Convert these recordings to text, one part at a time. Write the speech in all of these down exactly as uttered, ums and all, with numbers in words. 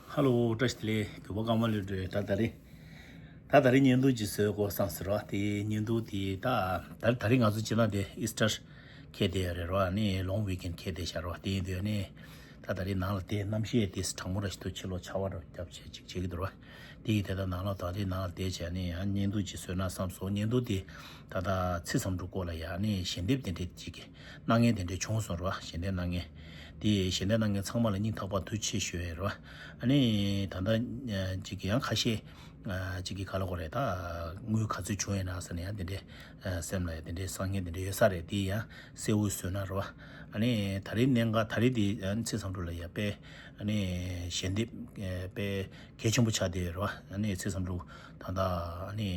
ཧ་ལོ། བཀྲ་ཤིས་བདེ་ལེགས། གུས་པ་ཀརྨ་ལོས་སྒྲོལ། ད་ད་རེས་ད་ད་རེས་བརྙན་ཐུང་ཅིག་བཟོ་དགོས་བསམ་ཟེར་རོ། དེ་བརྙན་ཐུང་དེ་ད་ད་ད་རེས་ང་ཚོ་སྤྱིར་བཏང་དེ་ཨིས་ཊར་འཁེལ་བསྡད་ཡོད་རེད་རོ། ཨ་ནི་ལོང་ཝིག་ཨེན་ཌི་འཁེལ་བསྡད་ཤག་རོ། དེ་ཡིན་དུས་ཨ་ནི་ད་ད་རེས་ནང་ལ་དེ་གནམ་གཤིས་དེ་གྲང་མོ་ར་ཞིག་ཏུ་ཕྱི་ལོགས་ཆར་པ་ར་བརྒྱབ་བྱས་ཅིག་བྱེད་ཀྱི་འདུག་རོ། དེ་ཡིན་དེ་ད་ནང་ལོགས་ད་དེ་ནང་ལ་བསྡད་བྱས་ཨ་ནི་ཡང་བརྙན་ཐུང་ཅིག་བཟོས་ན་བསམ་སོང་། བརྙན་ཐུང་དེ་ད་ད་ཚེས་མཚམས་འདྲ་སྐོར་ལ་ཡ་ཨ་ནི་ཞལ་འདེབས་དེ་འདྲས་ཅིག་གི་གནང་མཁན་དེ་འདྲས་བྱུང་སོང་རོ། ཞལ་འདེབས་གནང་མཁན་དེ་ཞལ་འདེབས་གནང་མཁན་ཚང་མ་ལ་སྙིང་ཐག་པ་ཐུགས་རྗེ་ཆེ་ཞུ་ཡས་རོ། ཨ་ནི་ད་ལྟ་ཅིག་གི་ཡང་ཁ་ཤས་ཅིག་གི་ག་ལ་གོ་རེད། ད་དངུལ་ག་ཚོད་བྱུང་ཡོད་ན་ཟེར་ནས་ཡང་དེ་འདྲས་སེམས་ལ་ཡ་དེ་འདྲས་བསམ་མཁན་དེ་འདྲས་ཡོད་ས་རེད། དེ་ཡང་གསལ་བོ་བཟོས་ན་རོ། ཨ་ནི་ད་རེས་གནད་འགག་ད་རེས་དེ་ཚེས་མཚམས་འདྲ་ལ་ཡ་དཔེ་ཨ་ནི་ཞལ་འདེབས་དཔེ་གལ་ཆེན་པོ་ཆགས་བསྡད་ཡོད་རེད་བ། ཨ་ནི་ཚེས་མཚམས་འདྲ་ད་ལྟ་ཨ་ནི་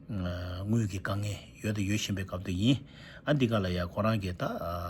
དངུལ་གྱི་དཀའ་ངལ་ཡོད་དང་ཡོད་བཞིན་པའི་སྐབས་དེ་ཡིན། ཨ་འདི་ག་ལ་ཡ་ཁོ་རང་གིས་ད་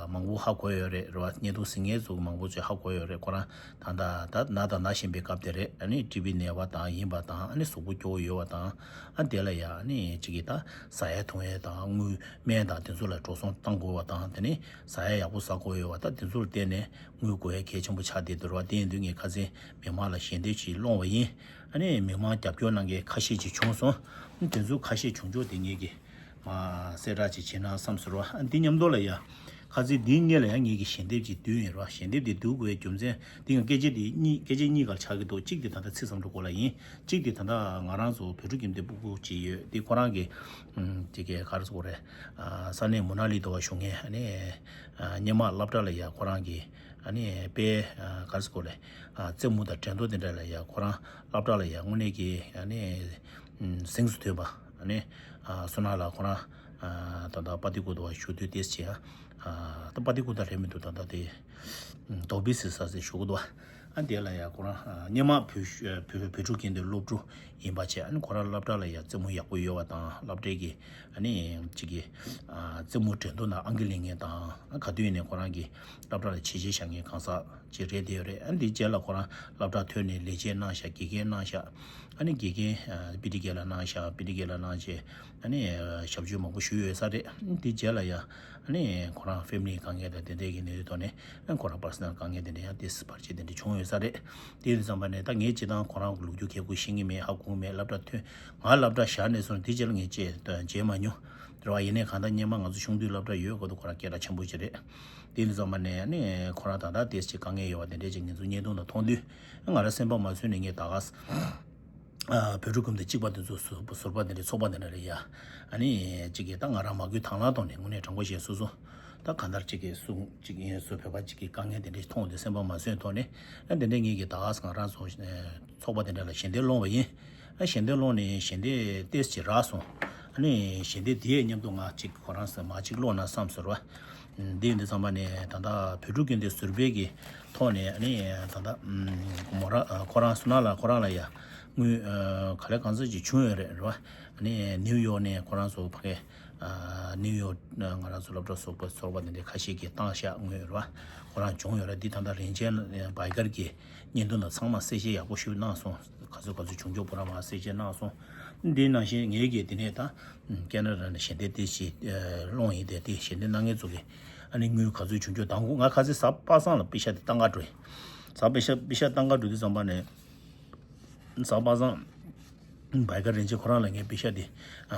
མང་པོ་ཧ་གོ་ཡོད་རེད་རེད་བ། བརྙན་ཐུང་གཟིགས་མཁན་ཚོ་མང་པོ་ཚོས་ཧ་གོ་ཡོད་རེད། ཁོ་རང་ད་ལྟ་ད་ན་དང་ན་བཞིན་པའི་སྐབས་དེ་རེད། ཨ་ནི་ཊི་བི་ན་བ་དང་ཡིན་པ་དང་ཨ་ནི་གཟུགས་པོ་སྐྱོ་བོ་ཡོད་བ་དང་ཨ་དེ་ལ་ཡ་ཨ་ནི་གཅིག་གིས་ད་ཟ་ཡ་འཐུང་ཡ་དང་དངུལ་སྨན་དང་དེ་ཚོ་ལ་འགྲོ་སོང་བཏང་དགོས་བ་དང་དེ་ནི་ཟ་ཡ་ཡག་པོ་ཟ་དགོས་ཡོད་བ། ད་དེ་ཚོ་ལ་བརྟེན་ནས་དངུལ་དགོས་ཡ་གལ་ཆེན་པོ་ཆགས་བསྡད་འདུག་ར། དེ་ཡིན་དུས་ངས་ཁ་སང་མི་མང་ལ་ཞལ་འདེབས་ཅིག་སློང་བ་ཡིན། ཨ་ནི་མི་མང་རྒྱབ་སྐྱོར་གནང་མཁན་ཁ་ཤས་ཅིག་བྱུང་སོང་། དེ་ཚོ་ཁ་ཤས་བྱུང་ཆོག་དེ་ངེད་ཀྱིས་མ་གསལ་བསྒྲགས་ཅིག་བྱེད་ན་བསམ་ཟེར་བ། ཨ་འདི་མཉམ་དུ་ལ་ཡ་ཁ་སང་འདིའི་སྔོན་ལ་ཡ་ངེད་ཀྱིས་ཞལ་འདེབས་ཅིག་བསྡུས་ཡིན་ར། ཞལ་འདེབས་དེ་བསྡུ་དགོས་རྒྱུ་མཚན་འདི་ཡང་སྐད་ཆ་དེ་གཉིས་སྐད་ཆ་གཉིས་ཀར་ཆགས་ཀྱི་འདུག་གཅིག་དེ་ད་ལྟ་ཚེས་མཚམས་འདྲ་སྐོར་ལ་ཡིན། གཅིག་དེ་ད་ལྟ་ང་རང་ཚོ་བོད་ཕྲུག་ཁྱིམ་སྡེ་སྤུ་གུ་ཅིག་ཡོད་དེ་ཁོ་རང་གི་ཅིག་གི་ག་རེ་ཟེར་དགོས་རེད། ས་གནས་མུ་ན་ལི་དུ་བ་བཞུགས་མཁན་ཨ་ནི་སྔོན་མ་སློབ་གྲྭ་ལ་ཡ་ཁོ་རང་གི་ཨ་ནི་དཔེ་ག་རེ་ཟེར་དགོས་རེད། རྩེད་མོ་དང་འགྲན་བསྡུར་དེ་འདྲ་ལ་ཡ་ཁོ་རང་སློབ་གྲྭ་ལ་ཡ་དངོས་གནས་ཀྱི་ཨ་ནི་གཟེངས་སུ་ཐོན་པ། ཨ་ནི་སོ་ན་ལ་ཁོ་རང་ད་ལྟ་པ་ཏི་ཀུ་དུ་བ་བཞུགས་དུས་དེ་བྱས་ད་པ་ཏི་ཀུ་དུ་རེད་མི་འདུག་ད་ལྟ་དེ་དོ་བི་སི་ས་ཟེར་བཞུགས་འདུག་ཨ་དེ་ལ་ཡ་ཁོ་རང་སྔོན་མ་བོད་བོད་བོད་ཕྲུག་ཁྱིམ་སྡེའི་སློབ་ཕྲུག་ཡིན་པ་བྱས། ཨ་ནི་ཁོ་རང་སློབ་གྲྭ་ལ་ཡ་རྩེད་མོ་ཡག་པོ་ཡོད་བ་དང་སློབ་གྲྭའི་གི་ཨ་ནི་གཅིག་གི་རྩེད་མོ་འགྲན་བསྡུར་ནང་ཨང་ཀི་ལེན་མཁན་དང་ག་དུས་ཡིན་ནའི་ཁོ་རང་གི་སློབ་གྲྭ་ལ་བྱས་རྗེས་བཞག་མཁན་གང་ཟག་ཅིག་རེད་བསྡད་ཡོད་རེད། ཨ་ནི་དེའི་རྗེས་ལ་ཁོ་རང་སློབ་གྲྭ་ཐོན་ནས་ལས་བྱེད་གནང་ཤག་དགེ་རྒན་གནང་ཤག་ཨ་ནི་དགེ་རྒན་པི་ཏི་གེ་ལ་གནང་ཤག་པི་ཏི་གེ་ལ་གནང་རྗེས་ཨ་ནི་ཞབས་ཕྱི་མང་པོ་ཞུས་ཡོད་ས་རེད། ཨ་ནི་དེའི་རྗེས་ལ་ཡ་ཨ་ནི་ཁོ་རང་ཕེ་མི་ལི་དཀའ་ངལ་དང་དེ་འདྲའི་གི་གནས་ཚུལ་ཐོག་ནས་ཨ་ནི་ཁོ་རང་པར་སོ་ནལ་དཀའ་ངལ་དེ་འདྲ་ཡང་དེ་བར་ཆད་དེ་འདྲ་བྱུང་ཡོད་ས་རེད། དེ་ཡིན་ཙམ་པ་ནས་ད་ངས་སྤྱིར་བཏང་ཁོ་རང་གི་ལོ་རྒྱུས་གལ་ཁུ་ཤེས་ཀྱི་མེད། ཧ་གོ་གི་མེད། སློབ་གྲྭ་ཐོན་ང་སློབ་གྲྭ་བཞག་ནས་བཟུང་དེའི་རྗེས་ལ་ངས་བརྗེད་བརྗེད་མ་མྱོང་། རེད་བ། ཡིན་ནའི་གང་ལྟར་སྔོན་མ་ང་ཚོ་ཆུང་དུས་སློབ་གྲྭ་ཡོད་སྐབས་དུ་ཁོ་རང་སྐད་གྲགས་ཆེན་པོ་ཞིག་རེད། དེ་ཡིན་ཙམ་པ་ནས་ནི་ཁོ་རང་ད་ལྟ་ཏོག་ཙམ་དཀའ་ངལ་ཡོད་པ་དེ་འདྲས་ཅིག་ངེད་ཚོ་བརྙན་ཐུང་ལ་མཐོང་དུས་ང་རང་སེམས་པ་མ་བཟོད་ནས་ངས་ད་ག་ས་བོད་ཕྲུག་ཁྱིམ་སྡེ་གཅིག་པ་དེ་ཚོ་ཟུར་ཟུར་པ་དེ་འདྲས་ཚོགས་པ་དེ་འདྲ་རེད་ཡ། ཨ་ནི་གཅིག་གིས་ད་ང་རང་མ་བསྐུལ་དང་བླངས་ཐོག་ནས་དངོས་གནས་དྲང་པོ་བཤད་སོ་སོ་ད་གང་ལྟར་གཅིག་གིས་སུ་གཅིག་ཡིན་སུ་བོད་པ་གཅིག་གི་དཀའ་ངལ་དེ་འདྲས་མཐོང་དུས་སེམས་པ་མ་བཟོད་ཐོག་ནས་ཨ་དེ་འདྲས་ངེད་ཀྱིས་ད་ག་ས་ང་རང་ཚོ་ཚོགས་པ་དེ་འདྲ་ལ་ཞལ་འདེབས་སློང་བ་ཡིན། ཨ་ཞལ་འདེབས་སློང་ནས་ཞལ་འདེབས་ཏོག་ཙམ་རག་སོང་། ཨ་ནི་ཞལ་འདེབས་དེའི་མཉམ་དུ་ང་གཅིག་ཁོ་རང་ཚོ་མ་གཅིག་ཀློག་ན་བསམ་ཟེར་བ། འདི་ཡིན་དུས་ཙམ་པ་ནས་ད་ལྟ་བོད་ཕྲུག་ཁྱིམ་སྡེ་ཟུར་པའི་གི་ཐོག་ནས་ཨ་ནི་ད་ལྟ་མོ་ར་ཁོ་རང་སུ་ན་ལ་ཁོ་རང་ལ་ཡ་དངུལ་ག་ལེ་གང་ཚོད་ཅིག་བྱུང་ཡོད་རེད་རེད་བ། ཨ་ནི་ནིའུ་ཡོག་ནས་ཁོ་རང་ཚོ་ཕ་གི་ནིའུ་ཡོག་ང་རང་ཚོ་སློབ་གྲྭ་ཚོགས་པ་ཚོགས་པ་འདི་འདྲའི་ཁ་ཤས་ཀྱིས་བཏང་ཤག་དངུལ་རེད་བ། ཁོ་རང་བྱུང་ཡོད་རེད། འདི་ད་ལྟ་རིན་ཆེན་བྷའི་ཀར་གྱི་བརྙན་ཐུང་དང་ཚང་མ་གསལ་བཤད་ཡག་པོ་ཞིག་གནང་སོང་། ག་ཚོད་ག་ཚོད་བྱུང་ཆོག་པོ་ར་མ་གསལ་བཤད་གནང་སོང་། འདི་ནང་བཞིན་ངེད་ཀྱིས་འདི་ནས་ད་ཀེ་ན་ཌ་ནས་ཞལ་འདེབས་དེ་ཞིག་སློང་ཡིན་ཏེ་དེ་ཞལ་འདེབས་གནང་མཁན་ཚོ་གིས་ཨ་ནི་དངུལ་ག་ཚོད་བྱུང་ཆོག་དང་པོ་ང་ཁ་སང་གཟའ་པ་སངས་ལ་པེ་ཤ་དེ་བཏང་ག་འགྲོ་ཡིན། གཟའ་པེ་ཤ་པེ་ཤ་བཏང་ག་འགྲོ་དུས་ཙམ་པ་ནས་གཟའ་པ་སངས་བྷའི་ཀར་རིན་ཆེན་ཁོ་རང་ལ་ངས་པེ་ཤ་དེ་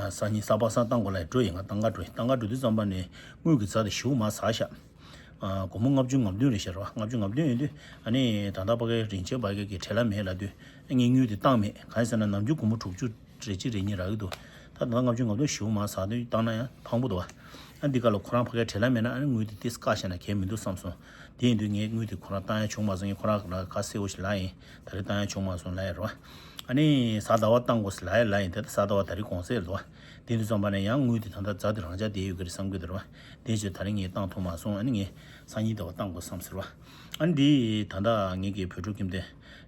སང་ཉིན་གཟའ་པ་སངས་བཏང་དགོས་ལ་འགྲོ་ཡིན། ང་བཏང་ག་འགྲོ་ཡིན། བཏང་ག་འགྲོ་དུས་ཙམ་པ་ནས་དངུལ་གྱི་རྫ་དེ་ཞེ་པོ་མར་ཟག་ཤག་སྒོར་མོ་ལྔ་བཅུ་ང་བདུན་རེད་ཤག་ར། ལྔ་བཅུ་ང་བདུན་ཡིན་དུས་ཨ་ནི་ད་ལྟ་ཕ་གིའི་རིན་ཆེན་བྷའི་ཀར་གྱི་བྲེལ་བ་མེད་ལབ་དུས་ངས་དངུལ་དེ་བཏང་མེད། གང་ཡིན་ཟེར་ན་ནམ་རྒྱུན་སྒོར་མོ་དྲུག་ཅུ་རེ་གཅིག་རེ་གཉིས་རག་གི་འདུག་ད་ད་ལྟ་ལྔ་བཅུ་ང་བདུན་ཞེ་པོ་མར་ཟག་དུས་བཏང་ན་ཡང་ཕངས་པོ་འདུག་བ། ཨ་འདི་ག་ལ་ཁོ་རང་ཕ་གིར་བྲེལ་བ་མེད་ན་ཨ་ནི་དངུལ་དེ་ཏིས་བཀག་བཞག་ན་གལ་མི་འདུག་བསམ་སོང་། དེ་ཡིན་དུས་ངས་དངུལ་དེ་ཁོ་རང་བཏང་ཡ་བྱུང་མ་སོང་། ངས་ཁོ་རང་ལ་ཁ་གསལ་བོ་ཞིག་ལབ་ཡིན། ད་རེས་བཏང་ཡ་བྱུང་མ་སོང་ལབ་ཡ་རེད་བ། ཨ་ནི་གཟའ་ཟླ་བ་བཏང་དགོས་ཟེར་ལབ་ཡ་ལབ་ཡིན། དེ་ད་གཟའ་ཟླ་བ་ད་རེས་གུང་སེང་རེད་བ། དེ་དུས་ཙམ་པ་ནས་ཡང་དངུལ་དེ་ད་ལྟ་རྫ་དེ་རང་འཇགས་བསྡད་ཡོད་ཀྱི་རེད་བསམ་གྱི་འདུག་རེད་བ། དེ་ཕྱིར་ད་རེས་ངས་བཏང་ཐུབ་མ་སོང་། ཨ་ནི་ངས་སང་ཉིན་ཟླ་བ་བཏང་དགོས་བསམ་ཟེར་བ། ཨ་ནི་འདི་ད་ལྟ་ངེད་ཀྱི་བོད་ཕྲུག་ཁྱིམ་སྡེ་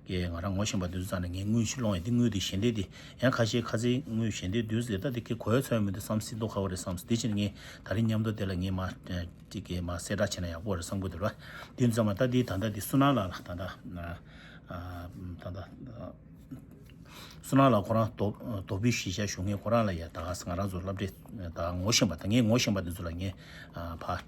གི་ང་རང་ངོ་ཤེས་པ་དེ་ཚོ་རྩ་ནས་ངས་དངུལ་ཞིག་སློང་ཡིན། དེ་དངུལ་དེ་ཞལ་འདེབས་དེ་ཡང་ཁ་ཤས་ཁ་སང་དངུལ་ཞལ་འདེབས་དུས་ཟེར་ད་དེ་གི་གོ་ཡ་ཚོད་མི་འདུག་བསམ། སྲིད་མདོ་ཁ་བ་རེད་བསམ། དེ་ཕྱིར་ངས་ད་རེས་མཉམ་དུ་དེ་ལ་ངས་མ་ཅིག་གི་མ་གསལ་བསྒྲགས་བྱས་ན་ཡག་པོ་རེད་བསམ་གྱི་འདུག་ར། དེ་ཙམ་མ་ད་དེ་ད་ལྟ་དེ་སུ་ན་ལ་ལ་ད་ལྟ་ད་ལྟ་ སོ་ནང་ལ་ཁོ་རང་རྡོ་རྡོ་སྦིས་གཞིས་ཆགས་བཞུགས་མཁན་ཁོ་རང་ལ་ཡ་ད་ང་རང་ཚོ་སློབ་གྲྭའི་ད་ངོ་ཤེས་པ་ད་ངས་ངོ་ཤེས་པ་དེ་ཚོ་ལ་ངས་ཕར་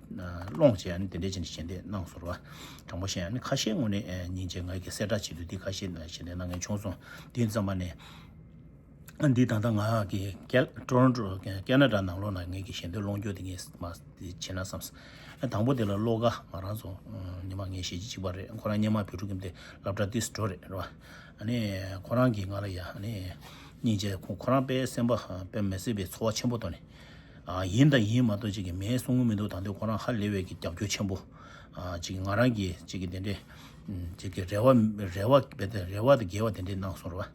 སློང་བྱས་ཨ་ནི་དེ་འདྲས་བྱས་ནས་ཞལ་འདེབས་གནང་སོང་ར་བ། དྲང་པོ་བཤད་ཨ་ནི་ཁ་ཤས་ངོས་ནས་སྙིང་རྗེ་ང་གི་གསལ་བསྒྲགས་བྱེད་དུས་འདི་ཁ་ཤས་ཞལ་འདེབས་གནང་མཁན་བྱུང་སོང་། དེ་ཙམ་པ་ནས་འདི་ད་ལྟ་ང་གི་ཀལ་ཊོ་རོན་ཊོ་ཀེ་ན་ཌ་ནང་ལོགས་ལ་ངས་ཀྱི་ཞལ་འདེབས་སློང་རྒྱུ་དེ་ངས་མ་བྱེད་ན་བསམས། དང་པོ་དེ་ལ་བློ་དགའ་ང་རང་ཚོ་ཉི་མ་ངའི་གཞིས་བྱེས་གཅིག་པ་རེད། ཁོ་རང་སྔོན་མ་བོད་ཕྲུག་ཁྱིམ་སྡེ་སློབ་གྲྭ་ཏིས་འགྲོ་རེད་རེད་བ། ཨ་ནི་ཁོ་རང་གིས་ང་ལ་ཡ་ཨ་ནི་སྙིང་རྗེ་ཁོ་ཁོ་རང་དཔེ་སེམས་པ་དཔེ་མི་སྲིད་པའི་ཚོར་བ་ཆེན་པོ་བཏོན་ནས། ཡིན་དང་ཡིན་མ་གཏོགས་ཅིག་གི་མེད་གསུང་གི་མི་འདུག་ད་དུང་ཁོ་རང་ཧ་ལས་པའི་གི་རྒྱབ་སྐྱོར་ཆེན་པོ། ཅིག་ང་རང་གིས་ཅིག་གི་དེ་འདྲའི་ཅིག་གི་རེ་བ་རེ་བ་རྦད་དེ་རེ་བ་དང་འགལ་བ་དེ་འདྲའི་གནང་སོང་རེད་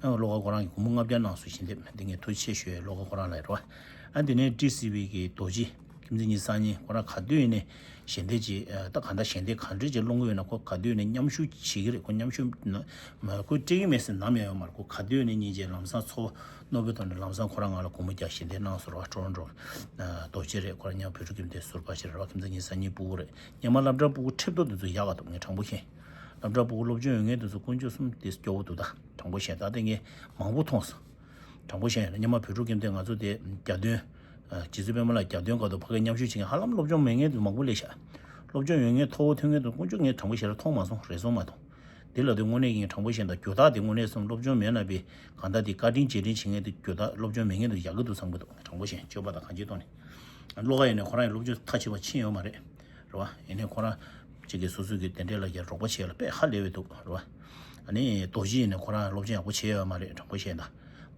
བ། བློ་དགའ་ཁོ་རང་གིས་སྒོར་མོ་ལྔ་བརྒྱ་གནང་སོང་ཞལ་འདེབས་འདི་ངས་ཐུགས་རྗེ་ཆེ་ཞུ་ཡས་བློ་དགའ་ཁོ་རང་ལ་རེད་བ། ཨ་འདི་ནས་ཊི་སི་ཝི་གི་རྡོ་རྗེ་ཁྱིམ་མཚེས་གཉིས་སང་ཉིན་ཁོ་རང་ག་དུས་ཡིན་ནས་ཞལ་འདེབས་ཀྱི་ད་ག་འདྲ་ཞལ་འདེབས་ག་འདྲ་ཅིག་སློང་གི་ཡོད་ན་ཁོ་ག་དུས་ཡིན་ནས་མཉམ་ཞུགས་བྱེད་ཀྱི་རེད། ཁོ་མཉམ་ཞུགས་ཁོ་སྤྲད་ཀྱི་མེད་ཟེར་ནམ་ཡང་ཡོད་མ་རེད། ཁོ་ག་དུས་ཡིན་ནས་སྙིང་རྗེ་ལམ་སང་ཚོ་རྣོ་པོའི་ཐོག་ནས་ལམ་སང་ཁོ་རང་ང་ལ་སྒོར་མོ་བརྒྱ་ཞལ་འདེབས་གནང་སོང་ར་བ། ཊོ་རོན་ཊོ་རྡོ་རྗེ་རེད། ཁོ་རང་ཉམས་བོད་ཕྲུག་ཁྱིམ་སྡེ་ཟུར་པ་ཞིག་རེད་བ། ཁྱིམ་མཚེས་གཉིས་སང་ཉིན་ཕྲུ་གུ་རེད། སྔོན་མ་སློབ་གྲྭ་ཕྲུ་གུ་ཁྲིད་ཐོག་དེ་ཚོ་ཡག་ག་འདུག་ངས་དྲང་པོ་བཤད། སློབ་གྲྭ་ཕྲུ་གུ་སློབ་སྦྱོང་ཡོད་མཁན་དེ་ཚོ་དཀོན་མཆོག་གསུམ་དེ་སྐྱོ་བོ་འདུག་ད་དྲང་པོ་བཤད་ད་ལྟ་ངས་མང་པོ་མཐོང་སོང་། དྲང་པོ་བཤད་ཡོད་ན་སྔོན་མ་བོད་ཕྲུག་ཁྱིམ་སྡེ་ང་ཚོ་དེ་རྒྱ་སྟོན། རྗེ་བཙུན་པད་མ་ལགས་རྒྱ་སྟོན་སྐབས་དུ་ཕ་གིར་མཉམ་ཞུགས་བྱེད་མཁན་ཧ་ལམ་སློབ་སྦྱོང་མེད་མཁན་དེ་མང་པོ་སླེབས་ཤག་སློབ་སྦྱོང་ཡོད་མཁན་མཐོ་བོ་ཐོན་མཁན་དེ་དཀོན་མཆོག་ངས་དྲང་པོ་བཤད་ན་མཐོང་མ་སོང་། རེ་ཟུང་མ་མཐོང་། དེ་ལ་དུས་དངོས་གནས་ཡིན་དྲང་པོ་བཤད་ན་རྒྱུ་དག་དེ་དངོས་གནས་སོང་སློབ་སྦྱོང་མེད་ན་པའི་གང་ལྟར་དེ་བཀའ་དྲིན་རྗེས་དྲན་བྱེད་མཁན་དེ་རྒྱུ་དག་སློབ་སྦྱོང་མེད་མཁན་དེ་ཡག་གི་འདུག་བསམ་གི་འདུག་དྲང་པོ་བཤད་སྤྱོད་པ་དང་གང་ཅིའི་ཐོག་ནས། བློ་དགའ་ཡིན་ནའི་ཁོ་རང་ཡང་སློབ་སྦྱོང་མཐའ་གཅིག་པ་ཕྱིན་ཡོད་མ་རེད། རེད་བ། ཡིན་ནའི་ཁོ་རང་གཅིག་གིས་སོ་སོ་གི་དེ་འདྲས་ལ་ཡང་རོགས་པ་བྱེད་ཡ་ལ་དཔེ་ཧ་ལས་པའི་འདུག་རེད་བ། ཨ་ནི་རྡོ་རྗེ་ཡིན་ནའི་ཁོ་རང་སློབ་སྦྱོང་ཡག་པོ་བྱས་ཡོད་མ་རེད་དྲང་པོ་བཤད་ན།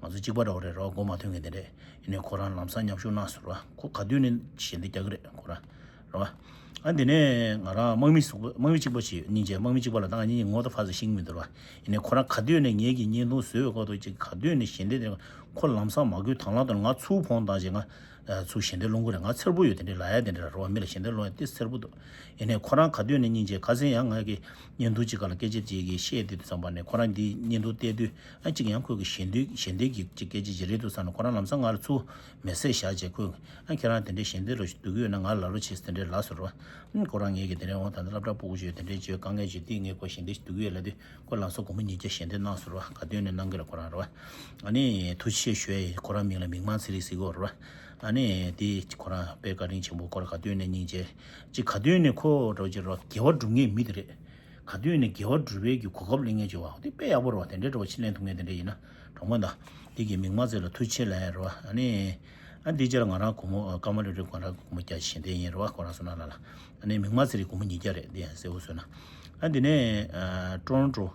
ང་ཚོ་གཅིག་པ་འདྲ་བོ་རེད་རེད་བ། མགོ་མ་ཐོན་མཁན་དེ་འདྲས། ཡིན་ནའི་ཁོ་རང་ལམ་སང་མཉམ་ཞུགས་གནང་སོང་རེད་བ། ཁོ་ག་དུས་ནས་ཞལ་འདེབས་རྒྱག་གི་རེད་ཁོ་རང་། རེད་བ། ཨ་འདི་ནས་ང་རང་དམག་མི་ཟུག་པ་དམག་མི་གཅིག་པ་ཞིག་སྙིང་རྗེ་དམག་མི་གཅིག་པ་ལ་ད་ང་གཉིས་ངོ་ད་ཕར་ཚུར་ཤེས་ཀྱི་མི་འདུག་ར། ཡིན་ནའི་ཁོ་རང་ག་དུས་ནས་ངེད་ཀྱི་བརྙན་ཐུང་བཟོས་ཡོད་སྐབས་དུ་ཅིག་ག་དུས་ནས་ཞལ་འདེབས་དེ་ཁོ་ལམ་སང་མ་དགོས་དང་བླངས་དང་ང་ཚུར་ཕོན་བཏང་བྱས་ང་ཚུར་ཞལ་འདེབས་སློང་གི་རེད། ང་འཚེར་པོ་ཡོད་དེ་འདྲའི་ལབ་ཡ་དེ་འདྲ་ར་རོ་བ། མི་ལ་ཞལ་འདེབས་སློང་ཡ་དེ་འཚེར་པོ་འདུག་ཡིན་ནའི་ཁོ་རང་ག་དུས་ནས་སྙིང་རྗེ་ཁ་སང་ཡང་ང་གི་བརྙན་ཐུང་གཅིག་སྒང་ལ་སྐད་ཆ་ཅིག་གི་བཤད་དེ་དུས་ཙམ་པ་ནས་ཁོ་རང་འདི་བརྙན་ཐུང་བལྟས་དུས་ཨ་གཅིག་ཡང་ཁོས་གི་ཞལ་འདེབས་ཞལ་འདེབས་ཀྱི་ཅིག་སྐད་ཆ་ཅིག་རེད་འདུག་བསམ་ནས་ཁོ་རང་ལམ་སང་ང་ལ་ཚུར་མེ་སེ་ཇི་བཞག་བྱས་ཁོས་ཨ་ཁྱེད་རང་དེ་འདྲའི་ཞལ་འདེབས་རོགས་ཞིག་སྡུག་གི་ཡོད་ན་ང་ལ་རོགས་བྱེད་དེ་འདྲའི་ལབ་སོང་ར་བ། ཁོ་རང་ངེད་ཀྱི་དེ་རིང་འོང་ད་ནི་སློབ་གྲྭ་ཕྲུ་གུ་ཞིག་དེ་འདྲའི་བྱོས་དཀའ་ངལ་ཞིག་དེ་ངས་ཁོ་ཞལ་འདེབས་ཞིག་སྡུག་གི་ཡོད་ལབ་དུས་ཁོ་ལམ་སང་སྒོར་མོ་ཉིས་བརྒྱ་ཞལ་འདེབས་གནང་སོང་ར་བ། ག་དུས་ནས་གནང་གི་ལ་ཁོ་རང་ར་བ། ཨ་ནི་ཐུགས་རྗེ་ཆེ་ཞུ་ཡ་ཡིན། ཁོ་རང་མིང་ལ་མིག་དམར་ཚེ་རིང་ཟེར་གི་ཡོད་ར་བ། ཨ་ནི་དེ་ཁོ་རང་དཔེ་བཀའ་དྲིན་ཆེན་པོ། ཁོ་རང་ག་དུས་ནས་སྙིང་རྗེ་ཅིག་ག་དུས་ནས་ཁོ་འགྲོ་ཅིག་ར་བ་དགེ་བ་སྒྲུབ་མཁན་མི་དེ་རེད། ག་དུས་ནས་དགེ་བ་སྒྲུབ་པའི་གི་གོ་སྐབས་ལེན་མཁན་ཅིག་བ་དེ་དཔེ་ཡག་པོ་རེད་བ། དེ་འདྲའི་འགྲོ་བ་ཕྱིར་ལེན་ཐུབ་མཁན་དེ་འདྲ་ཡིན་ན་གྲོགས་མོ་ད་དེ་གི་མིག་དམར་ཚེ་ལ་ཐུགས་རྗེ་ཆེ་ལབ་ཡ་རེད་བ། ཨ་ནི་ཨ་འདི་རྗེས་ལ་ང་རང་སྒོར་མོ་ཀརྨ་ལོ་རི་ཁོ་རང་སྒོར་མོ་བརྒྱ་ཞལ་འདེབས་ཡིན་རེད་བ། ཁོ་རང་སོ་ན་ལ་ལ་ཨ་ནི་མིག་དམར་ཚེ་རིང་སྒོར་མོ་ཉིས་བརྒྱ་རེད། འདི་ཡང་གསལ་པོ་བཟོས་ན། ཨ་འདི་ནས་ཊོ་རོན་ཊོ་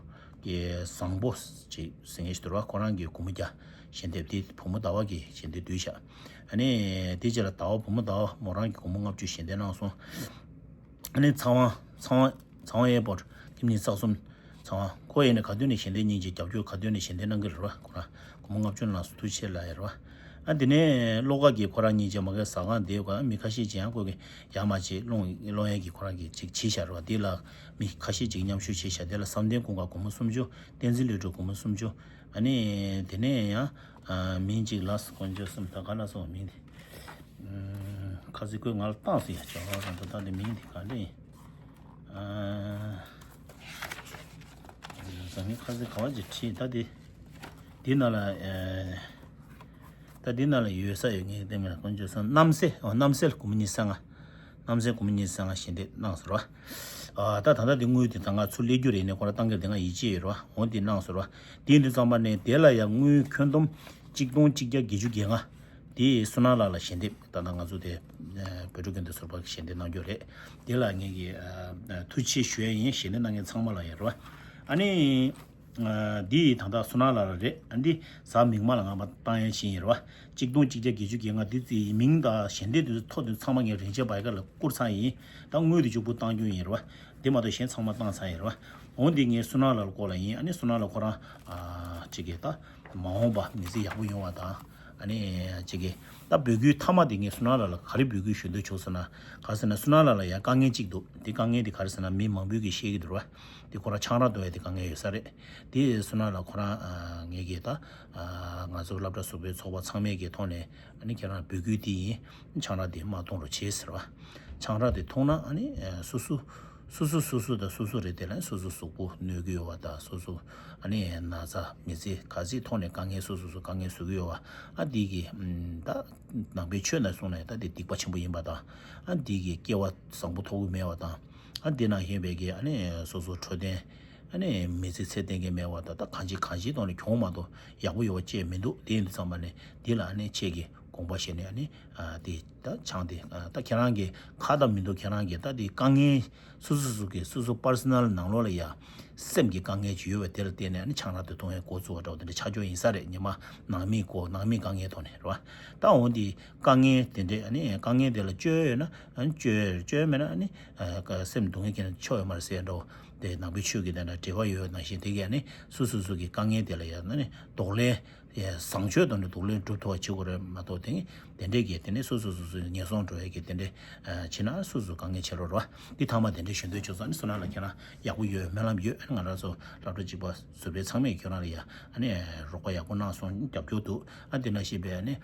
གི་བཟང་པོ་ཅིག་ཟེར་མཁན་ཞིག་འདུག་ར། ཁོ་རང་གི་སྒོར་མོ་བརྒྱ་ཞལ་འདེབས་དེ་བུ་མོ་ཟླ་བ་གི་ཞལ་འདེབས་བསྡུས་བཞག་ཨ་ནི་དེ་རྗེས་ལ་ཟླ་བ་བུ་མོ་ཟླ་བ་མོ་རང་གི་སྒོར་མོ་ལྔ་བཅུ་ཞལ་འདེབས་གནང་སོང་། ཨ་ནི་ཚངས་དབང་ཚངས་དབང་ཚངས་དབང་ཨེར་པོར་ཁྱིམ་ནི་རྩ་གསུམ་ཚངས་དབང་ཁོ་ཡིན་ནི་ག་དུས་ནས་ཞལ་འདེབས་སྙིང་རྗེ་རྒྱབ་སྐྱོར་ག་དུས་ནས་ཞལ་འདེབས་གནང་གི་རེད་བ། ཁོ་རང་སྒོར་མོ་ལྔ་བཅུ་ནང་སུ་ཐུགས་ཆེ་ལ་ཡོད་རེད་བ། ཨ་དེ་ནས་བློ་དགའ་གིས་ཁོ་རང་སྙིང་རྗེ་མ་གི་ཟ་ཁང་དེ་ག་མི་ཁ་ཤས་ཅིག་ཡང་ཁོ་གི་ཡར་མར་ཅིག་སློང་སློང་ཡས་ཀྱི་ཁོ་རང་གི་ཅིག་བྱས་བཞག་རེད་བ། དེ་ལ་མི་ཁ་ཤས་ཅིག་མཉམ་ཞུགས་བྱས་བཞག་དེ་ལ་བསམ་གཏན་ཀུན་དགའ་སྒོར་མོ་སུམ་ཅུ། བསྟན་འཛིན་ལྷུན་གྲུབ་སྒོར་མོ་སུམ་ཅུ། ཨ་ནི་དེ་ནས་ཡང་ཨ་མིང་གཅིག་ལ་དཀོན་མཆོག་གསུམ་ད་ག་ལ་སོང་མིང་དེ། ཨ་ཁ་སི་ཁོས་ང་ལ་བཏང་ཟིན་ཡ་ཅོག་རང་ད་ད་དེ་མིང་དེ་ག་འདྲ་ཡིན། ཨ་ཟ་མིང་ཁ་སི་ག་བ་ཅིག་བྲིས་ད་དེ། དེ་ནང་ལ་ཨ་ད་དེ་ནང་ལ་ཡོད་ས་ཡོད་ངེས་དེ་མིན་ལ་དཀོན་མཆོག་གསུམ་རྣམ་སྲས། ཨོ་རྣམ་སྲས་ལ་སྒོར་མོ་ཉི་ཤུ་རྩ་ལྔ། རྣམ་སྲས་སྒོར་མོ་ཉི་ཤུ་རྩ་ལྔ་ཞལ་འདེབས་གནང་སོང་ར། ཨ་ད་ད་ལྟ་འདི་དངུལ་འདི་ད་ང་ཚུར་སླེབས་རྒྱུ་རེད། ནས་ཁོ་ར་བཏང་གི་འདི་ང་ཡིད་ཆེས་ཡོད་ར། འོ་འདི་གནང་སོང་ར། དེ་འདི་ཙམ་པ་ནས་དེ་ལ་ཡང་དངུལ་ཁྱོན་བསྡོམས་གཅིག་སྟོང་གཅིག་བརྒྱ་བརྒྱད་ཅུ་གྱ་ལྔ། དེ་བསོད་ནམས་ལགས་ལ་ཞལ་འདེབས་ད་ལྟ་ང་ཚོ་དེ་བོད་ཕྲུག་ཁྱིམ་སྡེ་ཟུར་པ་གི་ཞལ་འདེབས་གནང་རྒྱུ་རེད། དེ་ལ་ངེད་ཀྱི་ཐུགས་རྗེ་ཆེ་ཞུ་ཡ་ཡིན། ཞལ་འདེབས་གནང་མཁན་ཚང་མ་ལ་ཡོད་ར། ཨ་ནི། འདི་ད་ལྟ་བསོད་ནམས་ལགས་ར་རེད། ཨ་འདི་གཟའ་མིག་དམར་ལ་ང་མ་བཏང་ཡ་ཕྱིན་ཡིན་ར་བ། གཅིག་སྟོང་གཅིག་བརྒྱ་བརྒྱད་ཅུ་གྱ་ལྔ་འདི་ཚོའི་མིང་དང་ཞལ་འདེབས་དེ་ཚོ་ཐོ་དེ་ཚང་མ་ངས་རིན་ཆེན་བྷའི་ཀར་ལ་བསྐུར་ཚར་ཡིན། ད་དངུལ་དེ་མཇུག་པོ་བཏང་རྒྱུ་ཡིན་ར་བ། དེ་མ་གཏོགས་གཞན་ཚང་མ་བཏང་ཚར་ཡིན་ར་བ། འོ་འདི་ངས་བསོད་ནམས་ལགས་ལ་བསྐུར་ལ་ཡིན། ཨ་ནི་བསོད་ནམས་ལགས་ཁོ་རང་ཨ་ཅིག་གིས་ད་མ་འོངས་པ་མི་ཚེ་ཡག་པོ་ཡོང་བ་དང་། ཨ་ནི་ཅིག་གིས་ད་འབོད་སྐུལ་མཐའ་མ་དེ་ངས་བསོད་ནམས་ལགས་ལ་ག་རེ་འབོད་སྐུལ་ཞུ་འདོད་བྱུང་ཟེར་ན། ག་རེ་ཟེར་ན་བསོད་ནམས་ལགས་ལ་ཡང་དཀའ་ངལ་གཅིག་འདུག་དེ་དཀའ་ངལ་དེ་ག་རེ་ཟེར་ན་མི་མང་པོས་ཀྱིས་བཤད་ཀྱི་འདུག་ར། དེ་ཁོ་རང་ཆང་རག་འཐུང་ཡ་དེ་དཀའ་ངལ་ཡོད་ས་རེད། དེ་བསོད་ནམས་ལགས་ཁོ་རང་ཨ་ངས་ཀྱིས་ད་ཨ་ང་ཚོ་སློབ་གྲྭ་ཟུར་པའི་ཚོགས་པ་ཚང་མས་ཀྱི་ཐོག་ནས་ཨ་ནི་ཁྱེད་རང་འབོད་སྐུལ་དེ་ཡིན། ཆང་རག་དེ་མ་འཐུང་རོགས་བྱེད་ཟེར་བ། ཆང་རག་དེ་འཐུང་ན་ཨ་ནི་ཨ་སོ་སོ་ སོ་སོ་སོ་སོ་དང་སོ་སོ་རེད། དེ་ལ་སོ་སོ་གཟུགས་པོ་གནོད་ཀྱི་ཡོད་པ་དང་། སོ་སོ་ཨ་ནི་ན་ཚ་མི་ཚེ་ག་ཚད་ཐོག་ནས་དཀའ་ངལ། སོ་སོ་སོ་དཀའ་ངལ་བཟོ་གི་ཡོད་པ། ཨ་འདི་གི་ད་ནང་པའི་ཆོས་ནང་གསུངས་ན་ད་དེ་སྡིག་པ་ཆེན་པོ་ཡིན་པ་དང་། ཨ་འདི་གི་སྐྱེ་བ་བཟང་པོ་ཐོབ་ཀྱི་མེད་པ་དང་། ཨ་འདི་ནང་བཞིན་པའི་གི་ཨ་ནི་སོ་སོ་འཕྲོད་བསྟེན་ཨ་ནི་མི་ཚེ་ཚེ་བརྟན་གྱི་མེད་པ་དང་། ད་གང་ཅི་གང་ཅིའི་ཐོག་ནས་གྱོང་མ་གཏོགས་ཡག་པོ་ཡོད་པ་ཅིག་མི་འདུག་དེ་ཡིན་དུས་ཙམ་པ་ནས་འདི་ལ་ཨ་ནི་ཁྱེད་ཀྱིས་དགོངས་པ་བཞེས་ནས་ཨ་ནི་དེ་ད་ཆང་དེ་ད་ཁྱེད་རང་གི་ཁ་ད་མི་འདུག་ཁྱེད་རང་གི་ད་དེ་དཀའ་ངལ་སོ་སོ་སོ་གི་སོ་སོ་པར་སོ་ནལ་ནང་ལོགས་ལ་ཡ་སེམས་ཀྱི་དཀའ་ངལ་ཅིག་ཡོད་པ་དེ་ལ་བརྟེན་ནས་ཨ་ནི་ཆང་རག་དེ་འཐུང་བའི་འགོ་བཙུགས་པ་འདྲ་བོ་དེ་འདྲ་ཆགས་ཆོག་ཡིན་ས་རེད། ཉི་མ་ནང་མིའི་འགོ་ནང་མིའི་དཀའ་ངལ་ཐོག་ནས་རེད་བ། ད་འོ་འདི་དཀའ་ངལ་དེ་འདྲས་ཨ་ནི་དཀའ་ངལ་དེ་ལ་སྐྱོ་ཡོད་ན་ཨ་ནི་སྐྱོ་ཡོད། སྐྱོ་མེད་ན་ཨ་ནི་སེམས་སྡུག་བསྔལ་སྐྱེས་ན་ཆོ་ཡོད་མ་རེད་ཟེར་འདྲ་བོ། དེ་ནང་པའི་ཆོས་ཀྱི་དེ་འདྲ་འབྲེལ་བ་ཡོད་ནང་བཞིན་དེ་གས་ཨ་ནི་སོ་སོ་སོ་གི་དཀའ་ངལ་དེ་ལ་ཡང་ཨ་ནི་གདོང་ལེན། ཡ་བཟང་སྤྱོད་དང་ནི་གདོང་ལེན་སྒྲུབ་ཐུབ་པ་བྱེད་དགོས་རེད་མ་གཏོགས། དེ་དེ་འདྲས་ཀྱི་དེ་ནས་སོ་སོ་སོ་སོའི་ངན་སོང་འགྲོ་ཡས་ཀྱི་དེ་འདྲས་བྱེད་ན་སོ་སོ་དཀའ་ངལ་ཆེ་རོ་རོ། འདི་ཐ་མ་དེ་འདྲས་ཞུ་འདོད་བྱུང་སོང་། ཨ་ནི་བསོད་ནམས་ལགས་ཁྱེད་རང་ཡག་པོ་ཡོད། སྨོན་ལམ་ཡོད། ང་རང་ཚོ་སློབ་གྲྭ་གཅིག་པ་བཟོ་པའི་ཚང་མས་ཁྱེད་རང་ལ་ཡ་ཨ་ནི་རོགས་པ་ཡག་པོ་གནང་སོང་། རྒྱབ་སྐྱོར་འདུག་ཨ་འདི་ནང་བཞིན་པའི་ཨ་ནི།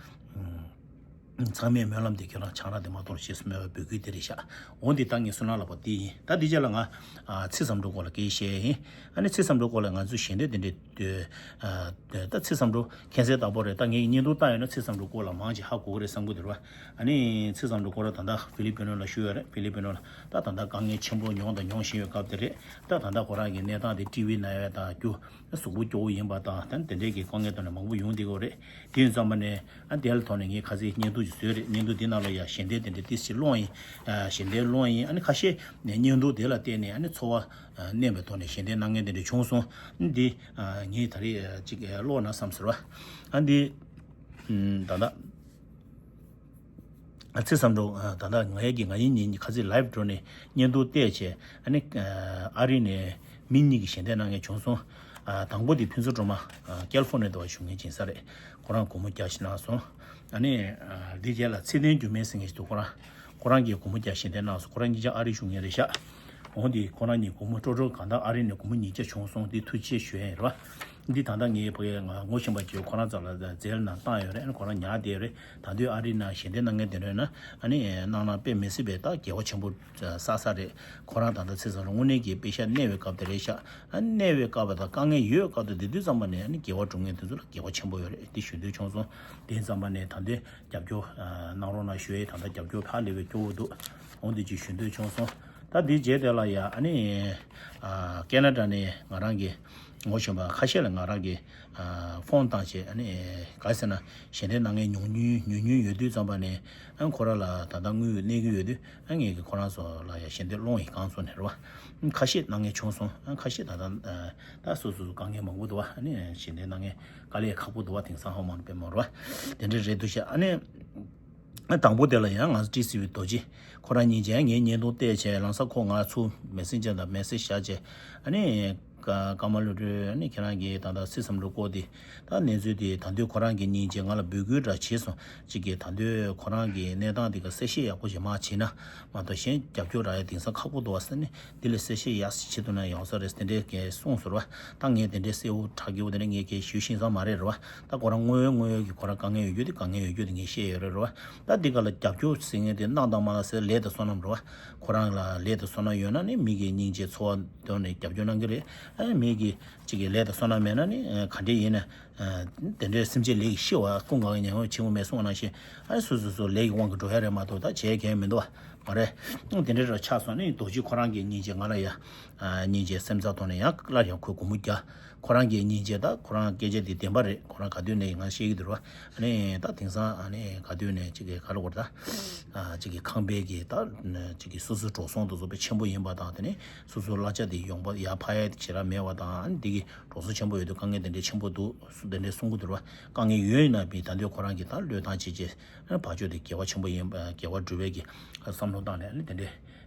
ཚང་མས་སྨོན་ལམ་དེ་ཁྱེད་རང་ཆང་རག་དེ་མ་གཏོང་རོགས་ཞེས་སྨོན་པ་འབོད་སྐུལ་དེ་རེད་ཤག་འོ་འདི་ད་ངས་བསོད་ནམས་ལགས་པ་དེ་ཡིན། ད་འདི་རྗེས་ལ་ང་ཚེ་བསམ་གྲུབ་སྐོར་ལ་སྐད་ཆ་བཤད་ཡིན། ཨ་ནི་ཚེ་བསམ་གྲུབ་སྐོར་ལ་ང་ཚོས་ཞལ་འདེབས་དེ་འདྲས་དུས། ད་ཚེ་བསམ་གྲུབ་མཁྱེན་གསལ་དག་པོ་རེད། ད་ངས་བརྙན་ཐུང་བཏང་ཡོད་ན་ཚེ་བསམ་གྲུབ་སྐོར་ལ་མང་ཆེ་ཧ་གོ་གི་རེད་བསམ་གི་འདུག་ར། ཨ་ནི་ཚེ་བསམ་གྲུབ་ཁོ་རང་ད་ལྟ་ཧྥི་ལི་པི་ནོ་ལ་བཞུགས་ཡོད་རེད། ཧྥི་ལི་པི་ནོ་ལ་ད་ད་ལྟ་དཀའ་ངལ་ཆེན་པོ་མྱོང་དང་མྱོང་བཞིན་ཡོད་སྐབས་དེ་རེད། ད་ད་ལྟ་ཁོ་རང་གི་གནས་སྟངས་དེ་ཊི་བི་ནང་ཡོད་དང་རྒྱུ། གཟུགས་པོ་སྐྱོ་བོ་ཡིན་པ་དང་། ད་དེ་འདྲའི་གི་དཀའ་ངལ་དང་ནི་མང་པོ་ཡོང་བསྡད་ཀྱི་ཡོད་རེད། དེ་ཡིན་ཙམ་པ་ནས་ཨ་དེ་ལ་ཐོག་ནས་ངས་ཁ་སང་བརྙན་ཐུང་ཅིག་བཟོས་རེད། བརྙན་ཐུང་དེ་ནང་ལ་ཡ་ཞལ་འདེབས་དེ་འདྲའི་ཏིས་ཅིག་སློང་ཡིན། ཞལ་འདེབས་སློང་ཡིན། ཨ་ནི་ཁ་ཤས་ནས་བརྙན་ཐུང་དེ་ལ་བལྟས་ནས་ཨ་ནི་ཚོར་བ་བརྣན་པའི་ཐོག་ནས་ཞལ་འདེབས་གནང་མཁན་དེ་འདྲ་བྱུང་སོང་། འདི་ངས་ད་རེས་ཅིག་ཀློག་ན་བསམ་ཟེར་བ། ཨ་འདི་ད་ལྟ། ཚེ་བསམ་གྲུབ་ད་ལྟ་ང་ཡས་ཀྱི་ང་ཡིན་ཉིན་ཁ་ཚིག་ལའིབ་འགྲོ་ནས་བརྙན་ཐུང་བལྟས་བྱས། ཨ་ནི་ཨ་རི་ནས་མི་གཉིས་ཀྱིས་ཞལ་འདེབས་གནང་མཁན་བྱུང་སོང་། དང་པོ་དེ་ཕུན་ཚོགས་སྒྲོལ་མ་ཀལ་ཧྥོ་ནི་ཡ་དུ་བ་བཞུགས་མཁན་ཅིག་ཡིན་ས་རེད། ཁོ་རང་སྒོར་མོ་བརྒྱ་ཞིག་གནང་སོང་། ཨ་ནི་འདི་རྗེས་ལ་ཚེ་བརྟན་འགྱུར་མེད་ཟེར་མཁན་ཞིག་འདུག་ཁོ་རང་ཁོ་རང་གིས་སྒོར་མོ་བརྒྱ་ཞལ་འདེབས་གནང་སོང་། ཁོ་རང་གཉིས་ཆ་ཨ་རི་བཞུགས་མཁན་རེད་ཤག་འོ་འདི་ཁོ་རང་གཉིས་སྒོར་མོ་སྤྲོ་སྤྲོ་གང་ལྟར་ཨ་རི་ནས་སྒོར་མོ་ཉིས་བརྒྱ་བྱུང་སོང་། འདི་ཐུགས་རྗེ་ཆེ་ཞུ་ཡ་ཡིན་རེད་བ། འདི་ད་ལྟ་ངའི་ཕ་གིར་ང་ངོ་ཤེས་པ་ཅིག་ཁོ་རང་རྩ་ལ་རྩལ་ནང་བཏང་ཡོད་རེད། ཁོ་རང་ཉར་བསྡད་ཡོད་རེད། ད་དུང་ཨ་རི་ནང་ཞལ་འདེབས་གནང་མཁན་དེ་འདྲ་ཡོད་ན་ཨ་ནི་གནང་ན་དཔེ་མི་སྲིད་པའི་ད་དགེ་བ་ཆེན་པོ་བསགས་ས་རེད། ཁོ་རང་ད་ལྟ་ཚེ་བསམ་གྲུབ་དངོས་གནས་ཀྱི་དཔེ་ཤ་གནས་པའི་སྐབས་དེ་རེད་ཤག་ཨ་གནས་པའི་སྐབས་དང་དཀའ་ངལ་ཡོད་སྐབས་དང་དེ་དུས་ཙམ་པ་ནས་ཨ་ནི་དགེ་བ་སྒྲུབ་མཁན་དེ་ཚོ་ལ་དགེ་བ་ཆེན་པོ་ཡོད་རེད། དེ་ཞུ་འདོད་བྱུང་སོང་། དེ་ཙམ་པ་ནས་ད་དུང་རྒྱབ་སྐྱོར་གནང་རོགས་གནང་ཞུ་ཡས། ད་ལྟ་རྒྱབ་སྐྱོར་ཧ་ལས་པའི་སྐྱོ་བོ་འདུག་འོ་འདི་ཅིག་ཞུ་འདོད་བྱུང་སོང་། ད་འདི་རྗེས་དེ་ལ་ཡ་ཨ་ནི་ཨ་ཁེ་ན་ཌ་ནས་ང་རང་གི་ངོ་ཤེས་པ་ཁ་ཤས་ལ་ང་རང་གི་ཨ་ཕོན་བཏང་བྱས། ཨ་ནི་ག་རེ་ཟེར་ན་ཞལ་འདེབས་གནང་མཁན་ཉུང་ཉུང་ཉུང་ཉུང་ཡོད་དུས་ཙམ་པ་ནས་ཨ་ཁོ་རང་ལ་ད་ལྟ་དངུལ་གནས་ཀྱི་ཡོད་དུས་ཨ་ངས་ཀྱི་ཁོ་རང་ཚོ་ལ་ཡ་ཞལ་འདེབས་སློང་ཡིན་གང་སོང་ནས་རེད་བ། ཁ་ཤས་གནང་མཁན་བྱུང་སོང་། ཨ་ཁ་ཤས་ད་ལྟ་ད་སོ་སོ་སོ་དཀའ་ངལ་མང་པོ་འདུག་བ། ཨ་ནི་ཞལ་འདེབས་གནང་མཁན་དཀའ་ལས་ཁག་པོ་འདུག་བ། དེང་སང་ཧ་མ་ནི་དཔེ་མང་རེད་བ། དེ་འདྲ་རེད་འདུག་ཤག་ཨ་ནི། དང་པོ་དེ་ལ་ཡང་ང་ཚོ་ཊི་སི་ཝི་རྡོ་རྗེ་ཁོ་རང་གཉིས་ཀྱིས་ངའི་བརྙན་ཐུང་བལྟས་བྱས། ལམ་སང་ཁོ་ང་ཚོ་མེ་སེན་ཇར་དང་མེ་སེཇ་བཞག་བྱས། ཨ་ནི་ཀ་ཀརྨ་བློ་གྲོས། ཨ་ནི་ཁྱེད་རང་གིས་ད་ལྟ་ཚེ་བསམ་གྲུབ་སྐོར་དེ་ད་གནས་ཚུལ་དེ་ད་དུང་ཁོ་རང་གིས་གཉིས་ཀྱིས་ང་ལ་འབོད་སྐུལ་འདྲ་བྱས་སོང་། གཅིག་གིས་ད་དུང་ཁོ་རང་གི་གནས་སྟངས་དེ་ག་གསལ་བཤད་ཡག་པོ་ཞིག་མ་བྱས་ན་མ་གཏོགས་གཞན་རྒྱབ་སྐྱོར་རག་ཡ་དེང་སང་ཁག་པོ་འདུག་བ་ཟེར་ནས། དེ་ལས་གསལ་བཤད་ཡག་ཞིག་བྱེད་ཐུབ་ན་ཡོང་ས་རེད་དེ་འདྲས་ཀྱིས་གསུངས་སོང་ར། ད་ངས་དེ་འདྲས་གསལ་པོ་དྲག་རྒྱུ་དེ་འདྲས་ངས་ཀྱིས་ཞུ་ཤེས་ས་མ་རེད་ར། ད་ཁོ་རང་དངོས་ཡོད་དངོས་ཡོད་ཀྱི་ཁོ་རང་དཀའ་ངལ་ཡོད་རྒྱུ་དེ་དཀའ་ངལ་ཡོད་རྒྱུ་དེ་ངས་བཤད་ཡོད་རེད་ར། ད་འདི་ག་ལ་རྒྱབ་སྐྱོར་ཟེར་མཁན་དེ་གནང་དང་མ་གནང་ཟེར་ལས་དང་བསོད་ནམས་ར། ཁོ་རང་ལ་ལས་དང་བསོད་ནམས་ཡོད་ན་ནི་མི་གི་སྙིང་རྗེ་ཚོར་བ་འདོན་ནས་རྒྱབ་སྐྱོར་གནང་གི་རེད། ཨ་མི་གི་གཅིག་གི་ལས་དང་བསོད་ནམས་མེད་ན་ནི་ག་འདྲས་ཡིན་ན། དེ་འདྲའི་སེམས་ཅན་ལས་ཀྱི་ཤི་བ་ཀུན་དགའ་བའི་ཉམས་མྱོང་ཆེན་པོ་མེད་གསུངས་པ་ནང་བཞིན། ཨ་སོ་སོ་སོ་ལས་ཀྱི་དབང་གིས་འགྲོ་ཡ་རེད་མ་གཏོགས་ད་བྱས་མཁན་མི་འདུག་བ། མ་རེད། དེ་འདྲའི་ར་ཆགས་སོང་ནི་རྡོ་རྗེ་ཁོ་རང་གི་སྙིང་རྗེ་ང་ལ་ཡ། སྙིང་རྗེ་སེམས་རྩ་ཐོག་ནས་ཡང་སླར་ཡང་ཁོས་སྒོར་མོ་བརྒྱ། ཁོ་རང་གི་སྙིང་རྗེ་ད་ཁོ་རང་སྐད་ཆ་དེ་བདེན་པ་རེད། ཁོ་རང་ག་དུས་ནས་ང་བཤད་ཀྱི་འདུག་ར། ཨ་ནི་ད་དེང་སང་ཨ་ནི་ག་དུས་ནས་ཅིག་གི་ག་རེ་བར་ད། ཅིག་གི་ཁང་པའི་གི་ད། ཅིག་གི་སོ་སོའི་འགྲོ་སོང་དེ་ཚོ་དཔེ་ཆེན་པོ་ཡིན་པ་དང་། དེ་ནས་སོ་སོའི་གླ་ཆ་དེ་ཡོང་པ་ཡར་འཕར་ཡ་དེ་ཞེ་དྲག་མེད་པ་དང་། ཨ་ནི་འདི་གི་འགྲོ་སོང་ཆེན་པོ་ཡོད་དུས་དཀའ་ངལ་དེ་འདྲའི་ཆེན་པོ་འདུག་སུ་དེ་འདྲའི་གསུང་གི་འདུག་ར། དཀའ་ངལ་ཡོད་ཡིན་ན་བི་ད་འདོད་ཁོ་རང་གིས་ད་བློས་བཏང་བྱས་རྗེས་ཨ་ནི་བར་ཆོད་དེ་དགེ་བ་ཆེན་པོ་ཡིན་པ། དགེ་བ་སྒྲུབ་པའི་གི་བསམ་བློ་བཏང་ནས་ཨ་ནི་དེ་འདྲའི་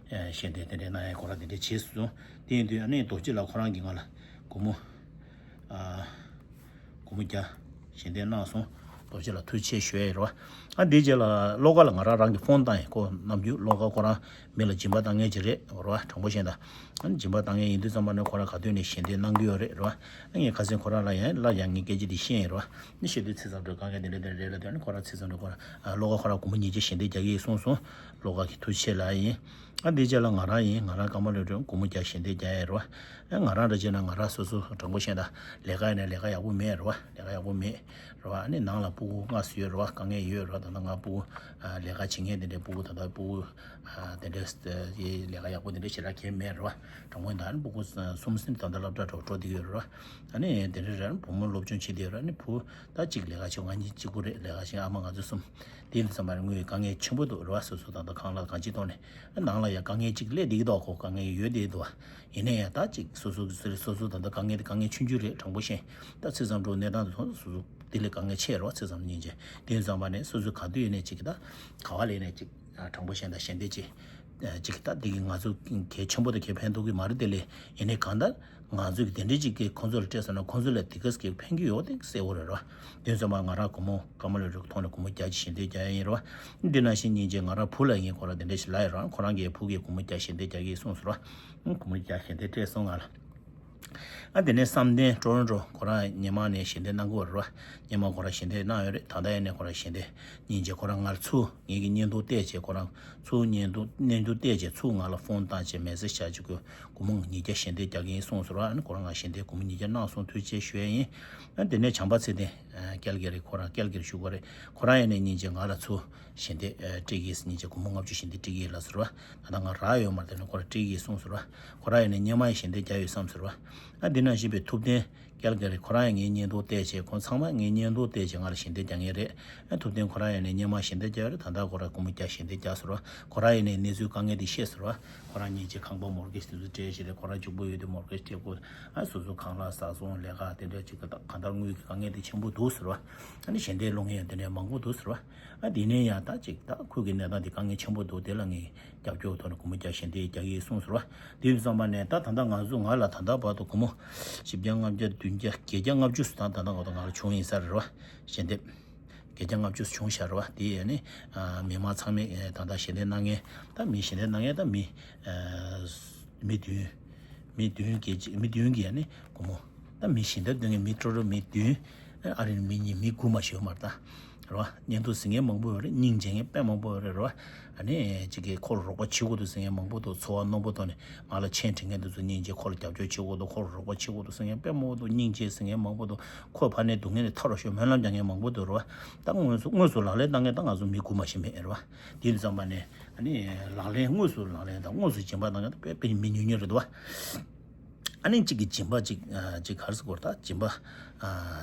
ཞལ་འདེབས་དེ་འདྲའི་གནང་ཡ་ཁོ་རང་དེ་འདྲའི་བྱས་སོང་། དེ་ཡིན་དུས་ཨ་ནི་རྡོ་རྗེ་ལགས་ཁོ་རང་གིས་ང་ལ་སྒོར་མོ། སྒོར་མོ་བརྒྱ་ཞལ་འདེབས་གནང་སོང་། རྡོ་རྗེ་ལགས་ཐུགས་རྗེ་ཆེ་ཞུ་ཡ་ཡིན་ར་བ། ཨ་འདི་རྗེས་ལ་བློ་དགའ་ལ་ང་རང་རང་གི་ཕོན་བཏང་ཡིན། ཁོ་ནམ་རྒྱུན་བློ་དགའ་ཁོ་རང་མི་ལ་སྦྱིན་པ་བཏང་མཁན་ཅིག་རེད་ར་བ། དྲང་པོ་བཤད་ན། ཨ་ནི་སྦྱིན་པ་བཏང་མཁན་ཡིན་དུས་ཙམ་པ་ནས་ཁོ་རང་ག་དུས་ནས་ཞལ་འདེབས་གནང་གི་ཡོད་རེད་ར་བ། ཨ་ངས་ཁ་སང་ཁོ་རང་ལ་ཡང་སླར་ཡང་ངས་སྐད་ཆ་འདི་བཤད་ཡིན་ར་བ། ཨ་ནི་བཤད་དུས་ཚེ་བསམ་གྲུབ་དཀའ་ངལ་འདི་འདྲ་འདི་འདྲ་རེད་ལབ་དུས། ཨ་ནི་ཁོ་རང་ཚེ་བསམ་གྲུབ་ཁོ་རང་བློ་དགའ་ཁོ་རང་སྒོར་མོ་ཉིས་བརྒྱ་ཞལ་འདེབས་རྒྱག་གི་ཡིན་གསུངས་སོང་། བློ་དགའ་གི་ཐུགས་རྗེ་ཆེ་ལབ་ཡིན། ཨ་འདི་རྗེས་ལ་ང་རང་ཡིན། ང་རང་ཀརྨ་བློ་གྲོས་སྒོར་མོ་བརྒྱ་ཞལ་འདེབས་རྒྱག་ཡས་རེད་བ། ཨ་ང་རང་འདྲ་བྱས་ན་ང་རང་སོ་སོ་དྲང་པོ་བཤད་ན་ད་ལས་ཀ་ཡིན་ན་ལས་ཀ་ཡག་པོ་མེད་རེད་བ། ལས་ཀ་ཡག་པོ་མེད་རེད་བ། ཨ་ནི་ནང་ལ་སྤུ་གུ་ལྔ་བཅུ་ཡོད་རེད་བ། དཀའ་ངལ་ཡོད་རེད་བ། ད་ལྟ་ང་སྤུ་གུ་ཨ་ལས་ཀ་བྱེད་མཁན་དེ་འདྲའི་སྤུ་གུ་ད་ལྟ་སྤུ་གུ་ཨ་དེ་འདྲའི་ལས་ཀ་ཡག་པོ་དེ་འདྲ་ཞེ་དྲག་གང་ཡང་མེད་རེད་བ། དྲང་པོ་ཡིན། ད་ནི་སྤུ་གུ་གསུམ་ཟིན་ད་ལྟ་སློབ་གྲྭ་འགྲོ་འགྲོ་བསྡད་ཡོད་རེད་བ། ཨ་ནི་དེ་འདྲ་རེད། བུ་མོ་སློབ་སྦྱོང་བྱེད་བསྡད་ཡོད་རེད། ཨ་ནི་བུ་ད་གཅིག་ལས་ཀ་བྱེད། ང་གཉིས་གཅིག་པུ་རེད། ལས་ཀ་བྱེད། ཨ་མ་ང་ཚོ་གསུམ། དེ་ཡིན་དུས་ཙམ་པ་ནས་དངུལ་གྱི་དཀའ་ངལ་ཆེན་པོ་འདུག་རེད་བ། སོ་སོ་ད་ལྟ་ཁང་གླ་གང་ཅིའི་ཐོག་ནས་ནང་ལ་ཡང་དཀའ་ངལ་ཅིག་སླེབས་བསྡད་ཀྱི་འདུག་གོ། དཀའ་ངལ་ཡོད་བསྡད་འདུག་བ། ཡིན་ན་ཡང་ད་ཅིག་སོ་སོ་གི་སོ་སོ་ད་ལྟ་དཀའ་ངལ་དེ་དཀའ་ངལ་ཆུང་ཆུང་རེད། དྲང་པོ་བཤད། ད་ཚེ་བསམ་འགྲོ་གནས་སྟངས་དེ་ཚོ་སོ་སོ་དེ་ལས་དཀའ་ངལ་ཆེ་རེད་བ། ཚེ་བསམ་སྙིང་རྗེ། དེ་ཡིན་ཙམ་པ་ནས་སོ་སོ་ག་དུས་ཡིན་ནས་ཅིག་གི་ད་ག་བ་ལས་ནས་ཅིག་དྲང་པོ་བཤད་ད་ཞལ་འདེབས་ཅིག་ཅིག་ད་དེ་གི་ང་ཚོ་གལ་ཆེན་པོ་དང་གལ་ཕན་ཐོགས་ཀྱི་མ་རེད། དེ་ལས་ཡིན་ནས་གང་ལྟར་ང་ཚོས་དེ་འདྲའི་ཅིག་གིས་ཁོང་ཚོ་ལ་སྤྲད་སོང་ན་ཁོང་ཚོ་ལ་དེ་ག་ཟིག་གི་ཕན་གྱི་ཡོད་དེ་གསལ་བོ་རེད་ར། དེ་ཚོ་མ་ང་རང་སྒོར་མོ་ཀརྨ་བློ་གྲོས་ཐོག་ནས་སྒོར་མོ་བརྒྱ་ཅིག་ཞལ་འདེབས་རྒྱག་ཡ་ཡིན་ར། འདི་ནང་བཞིན་སྙིང་རྗེ་ང་རང་བུ་ལ་ངས་ཁོ་རང་དེ་འདྲ་ཞིག་ལབ་ཡ་ར། ཁོ་རང་གིས་བུ་གིས་སྒོར་མོ་བརྒྱ་ཞལ་འདེབས་རྒྱག་གི་གསུངས་སོང་ར། སྒོར་མོ་བརྒྱ་ཞལ་འདེབས་སྤྲད་སོང་ང་ལ། ཨ་དེ་ནས་བསམ་གཏན་ཀྲོ་རོན་ཀྲོ་ཁོ་རང་སྔོན་མ་ནས་ཞལ་འདེབས་གནང་གི་ཡོད་རེད་བ། སྔོན་མ་ཁོ་རང་ཞལ་འདེབས་གནང་ཡོད་རེད། ད་ལྟ་ཡང་ནས་ཁོ་རང་ཞལ་འདེབས་སྙིང་རྗེ་ཁོ་རང་ང་ལ་ཚུར་ངེད་ཀྱི་བརྙན་ཐུང་བལྟས་བྱས་ཁོ་རང་ཚུར་བརྙན་ཐུང་བརྙན་ཐུང་བལྟས་བྱས་ཚུར་ང་ལ་ཕོན་བཏང་བྱས་མེ་སེ་ཇི་བྱ་བྱེད་དགོས། སྒོར་མོ་ཉིས་བརྒྱ་ཞལ་འདེབས་རྒྱག་གི་ཡིན་གསུངས་སོང་ར། ཨ་ནི་ཁོ་རང་ང་ཞལ་འདེབས་སྒོར་མོ་ཉིས་བརྒྱ་གནང་སོང་། ཐུགས་རྗེ་ཆེ་ཞུ་ཡ་ཡིན། ཨ་དེ་ནས་བྱམས་པ་ཚེ་བརྟན་ཀལ་ག་རི་ཁོ་རང་ཀལ་ག་རི་བཞུགས་པ་རེད། ཁོ་རང་ཡང་ནས་སྙིང་རྗེ་ང་ལ་ཚུར་ཞལ་འདེབས་སྤྲད་ཀྱི་ཡིན། སྙིང་རྗེ་སྒོར་མོ་ལྔ་བཅུ་ཞལ་འདེབས་སྤྲད་ཀྱི་ཡིན་ལབ་སོང་ར། ད་ལྟ་ང་རག་ཡོད་མ་རེད། དེ་ནས་ཁོ་རང་སྤྲད་ཀྱི་ཡིན་གསུངས་སོང་ར། ཁོ་རང་ཡང་ནས་སྔོན་མ་ཡང་ཞལ་འདེབས་རྒྱག་ཡོད་བསམ་སོང་ར། ཨ་འདི་ནང་བཞིན་པའི་ཐུབ་བསྟན་ཀལ་ག་རི་ཁོ་རང་ཡང་ངའི་བརྙན་ཐུང་བལྟས་བྱས་ཁོང་ཚང་མ་ངའི་བརྙན་ཐུང་བལྟས་བྱས་ང་ལ་ཞལ་འདེབས་རྒྱག་མཁན་རེད། ཨ་ཐུབ་བསྟན་ཁོ་རང་ཡང་ནས་སྔོན་མ་ཞལ་འདེབས་རྒྱག་ཡོད་རེད། ད་ལྟ་ཁོ་རང་སྒོར་མོ་བརྒྱ་ཞལ་འདེབས་རྒྱག་སོང་ར། ཁོ་རང་ཡང་ནས་གནས་ཚུལ་དཀའ་ངལ་དེ་ཤེས་སོང་ར། ཁོ་རང་སྙིང་རྗེ་ཁང་པ་མོར་གེཇ་དེ་ཚོ་སྤྲད་བྱས་རེད། ཁོ་རང་གཅིག་པུ་ཡོད་དུས་མོར་གེཇ་སྤྲད་དགོས། ཨ་སོ་སོ་ཁང་གླ་ཟ་འཐུང་ལས་ཀ་དེ་འདྲ་ཅིག་གི་ད་གང་ལྟར་དངུལ་གྱི་དཀའ་ངལ་དེ་ཆེན་པོ་འདུག་ཟེར་བ། ཨ་ནི་ཞལ་འདེབས་སློང་མཁན་ཡང་དེ་འདྲའི་མང་པོ་འདུག་ཟེར་བ། ཨ་དེ་ནས་ཡང་ད་ཅིག་ད་ཁོའི་གི་གནས་སྟངས་དེ་དཀའ་ངལ་ཆེན་པོ་འདུག་དེ་ལ་ངས་རྒྱབ་སྐྱོར་ཐོག་ནས་སྒོར་མོ་བརྒྱ་ཞལ་འདེབས་རྒྱག་གི་ཡིན་གསུངས་ཟེར་བ། དེ་ཡིན་ཙམ་པ་ནས་ད་ད་ལྟ་ང་ཚོ་ང་ལ་ད་ལྟ་བར་དུ་སྒོར་མོ་བཞི་བརྒྱ་ལྔ་བརྒྱ་བདུན་བརྒྱ་བརྒྱད་བརྒྱ་ལྔ་བཅུ་ཙམ་ད་ལྟ་བར་དུ་ང་ལ་བྱུང་ཡིན་ས་རེད་བ། ཞལ་འདེབས་བརྒྱད་བརྒྱ་ལྔ་བཅུ་ཙམ་བྱུང་ཤག་རེད་བ། དེ་ཡང་ནི་མི་མང་ཚང་མས་ད་ལྟ་ཞལ་འདེབས་གནང་མཁན་ད་མི་ཞལ་འདེབས་གནང་མཁན་ད་མི་མི་བདུན། མི་བདུན་གྱིས་མི་བདུན་གྱིས་ནི་སྒོར་མོ། ད་མི་ཞལ་འདེབས་གནང་མཁན་མི་ཀྲོ་རོ་མི་བདུན། ཨ་རི་ནས་མི་གཉིས་མི་དགུ་མ་ཞིག་ཡོད་མ་རེད་ད། རེད་བ། བརྙན་ཐུང་གཟིགས་མཁན་མང་པོ་ཡོད་རེད། སྙིང་རྗེ་མཁན་དཔེ་མང་པོ་ཡོད་རེད། རེད་བ། ཨ་ནི་གཅིག་གིས་ཁོ་ལ་རོགས་པ་བྱེད་དགོས་འདུག་ཟེར་མཁན་མང་པོ་འདུག་འཚོ་བ་རྣོན་པོ་ཐོག་ནས་ང་ལ་མཆན་འབྲི་མཁན་དེ་ཚོ་སྙིང་རྗེ་ཁོ་ལ་རྒྱབ་སྐྱོར་བྱེད་དགོས་འདུག་ཁོ་ལ་རོགས་པ་བྱེད་དགོས་འདུག་ཟེར་མཁན་དཔེ་མང་པོ་འདུག་སྙིང་རྗེ་ཟེར་མཁན་མང་པོ་འདུག་ཁོ་ཕར་ནས་སྡུག་བསྔལ་ནས་ཐར་རོགས་ཞེས་སྨོན་ལམ་རྒྱག་མཁན་མང་པོ་འདུག་རེད་བ། ད་དངོས་སུ་དངོས་སུ་ལག་ལེན་བསྟར་མཁན་ད་ང་ཚོ་མི་དགུ་མ་ཞིག་མེད་རེད་བ། དེ་ཡིན་ཙམ་པ་ནས། ཨ་ནི་ལག་ལེན་དངོས་སུ་ལག་ལེན་དང་དངོས་སུ་སྦྱིན་པ་གཏོང་མཁན་དཔེ་དཔེ་མི་ཉུང་ཉུང་རེད་འདུག་བ། ཨ་ནི་གཅིག་གིས་སྦྱིན་པ་གཅིག་གཅིག་ག་རེ་ཟེར་དགོས་རེད། ད་སྦྱིན་པ་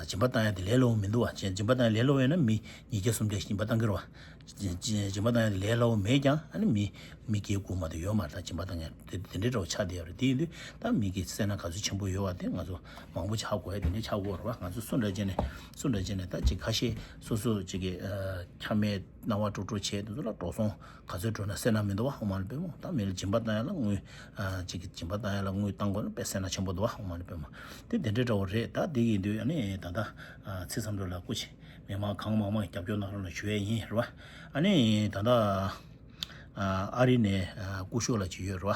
སྦྱིན་པ་བཏང་ཡ་དེ་ལས་སླ་བོ་མི་འདུག་བ། སྦྱིན་པ་བཏང་ཡ་ལས་སླ་བོ་ཡིན་ན་མི་ཉིས་བརྒྱ་སུམ་བརྒྱ་ཞིག་སྦྱིན་པ་བཏང་གི་རེད་བ། སྦྱིན་པ་བཏང་ཡ་དེ་ལས་སླ་བོ་མེད་ཀྱང་ཨ་ནི་མི་མི་བརྒྱད་དགུ་མ་གཏོགས་ཡོད་མ་རེད། ད་སྦྱིན་པ་བཏང་ཡ་དེ་དེ་འདྲའི་འདྲ་བོ་ཆགས་བསྡད་ཡོད་རེད། དེ་ཡིན་དུས་ད་མི་གི་སེར་སྣ་ག་ཚོད་ཆེན་པོ་ཡོད་བ་དེ་ང་ཚོ་མང་པོ་ཆགས་དགོས་ཡ་དེ་འདྲ་ཆགས་དགོས་རེད་བ། ང་ཚོ་སུ་འདྲ་བྱས་ནས་སུ་འདྲ་བྱས་ནས་ད་ཅིག་ཁ་ཤས་སོ་སོ་ཅིག་གི་ཁྱབ་མེད་སྣང་བ་སྤྲོ་སྤྲོ་བྱས་དེ་ཚོ་ལ་འགྲོ་སོང་ག་ཚོད་འགྲོ་ན་སེར་སྣ་མི་འདུག་བ། ཧོ་མ་ལ་དཔེ་མོ་ད་མི་ལ་སྦྱིན་པ་བཏང་ཡ་ལ་དངུལ་ཨ་ཅིག་གི་སྦྱིན་པ་བཏང་ཡ་ལ་དངུལ་བཏང་དགོས་ན་དཔེ་སེར་སྣ་ཆེན་པོ་འདུག་བ། ཧོ་མ་ལ་དཔེ་མོ་དེ་དེ་འདྲའི་འདྲ་བོ་རེད། ད་དེ་ཡིན་དུས་ཨ་ནི་ད་ལྟ་ཚེ་བསམ་གྲུབ་ལགས་སྐུ་མཁྱེན་མི་མང་གང་མང་མང་རྒྱབ་སྐྱོར་གནང་རོགས་གནང་ཞུ་ཡས་ཡིན་རེད་བ། ཨ་ནི་ད་ལྟ་ཨ་རི་ནས་སྐུ་ཞབས་ལགས་ཅིག་ཡོད་རེད་བ།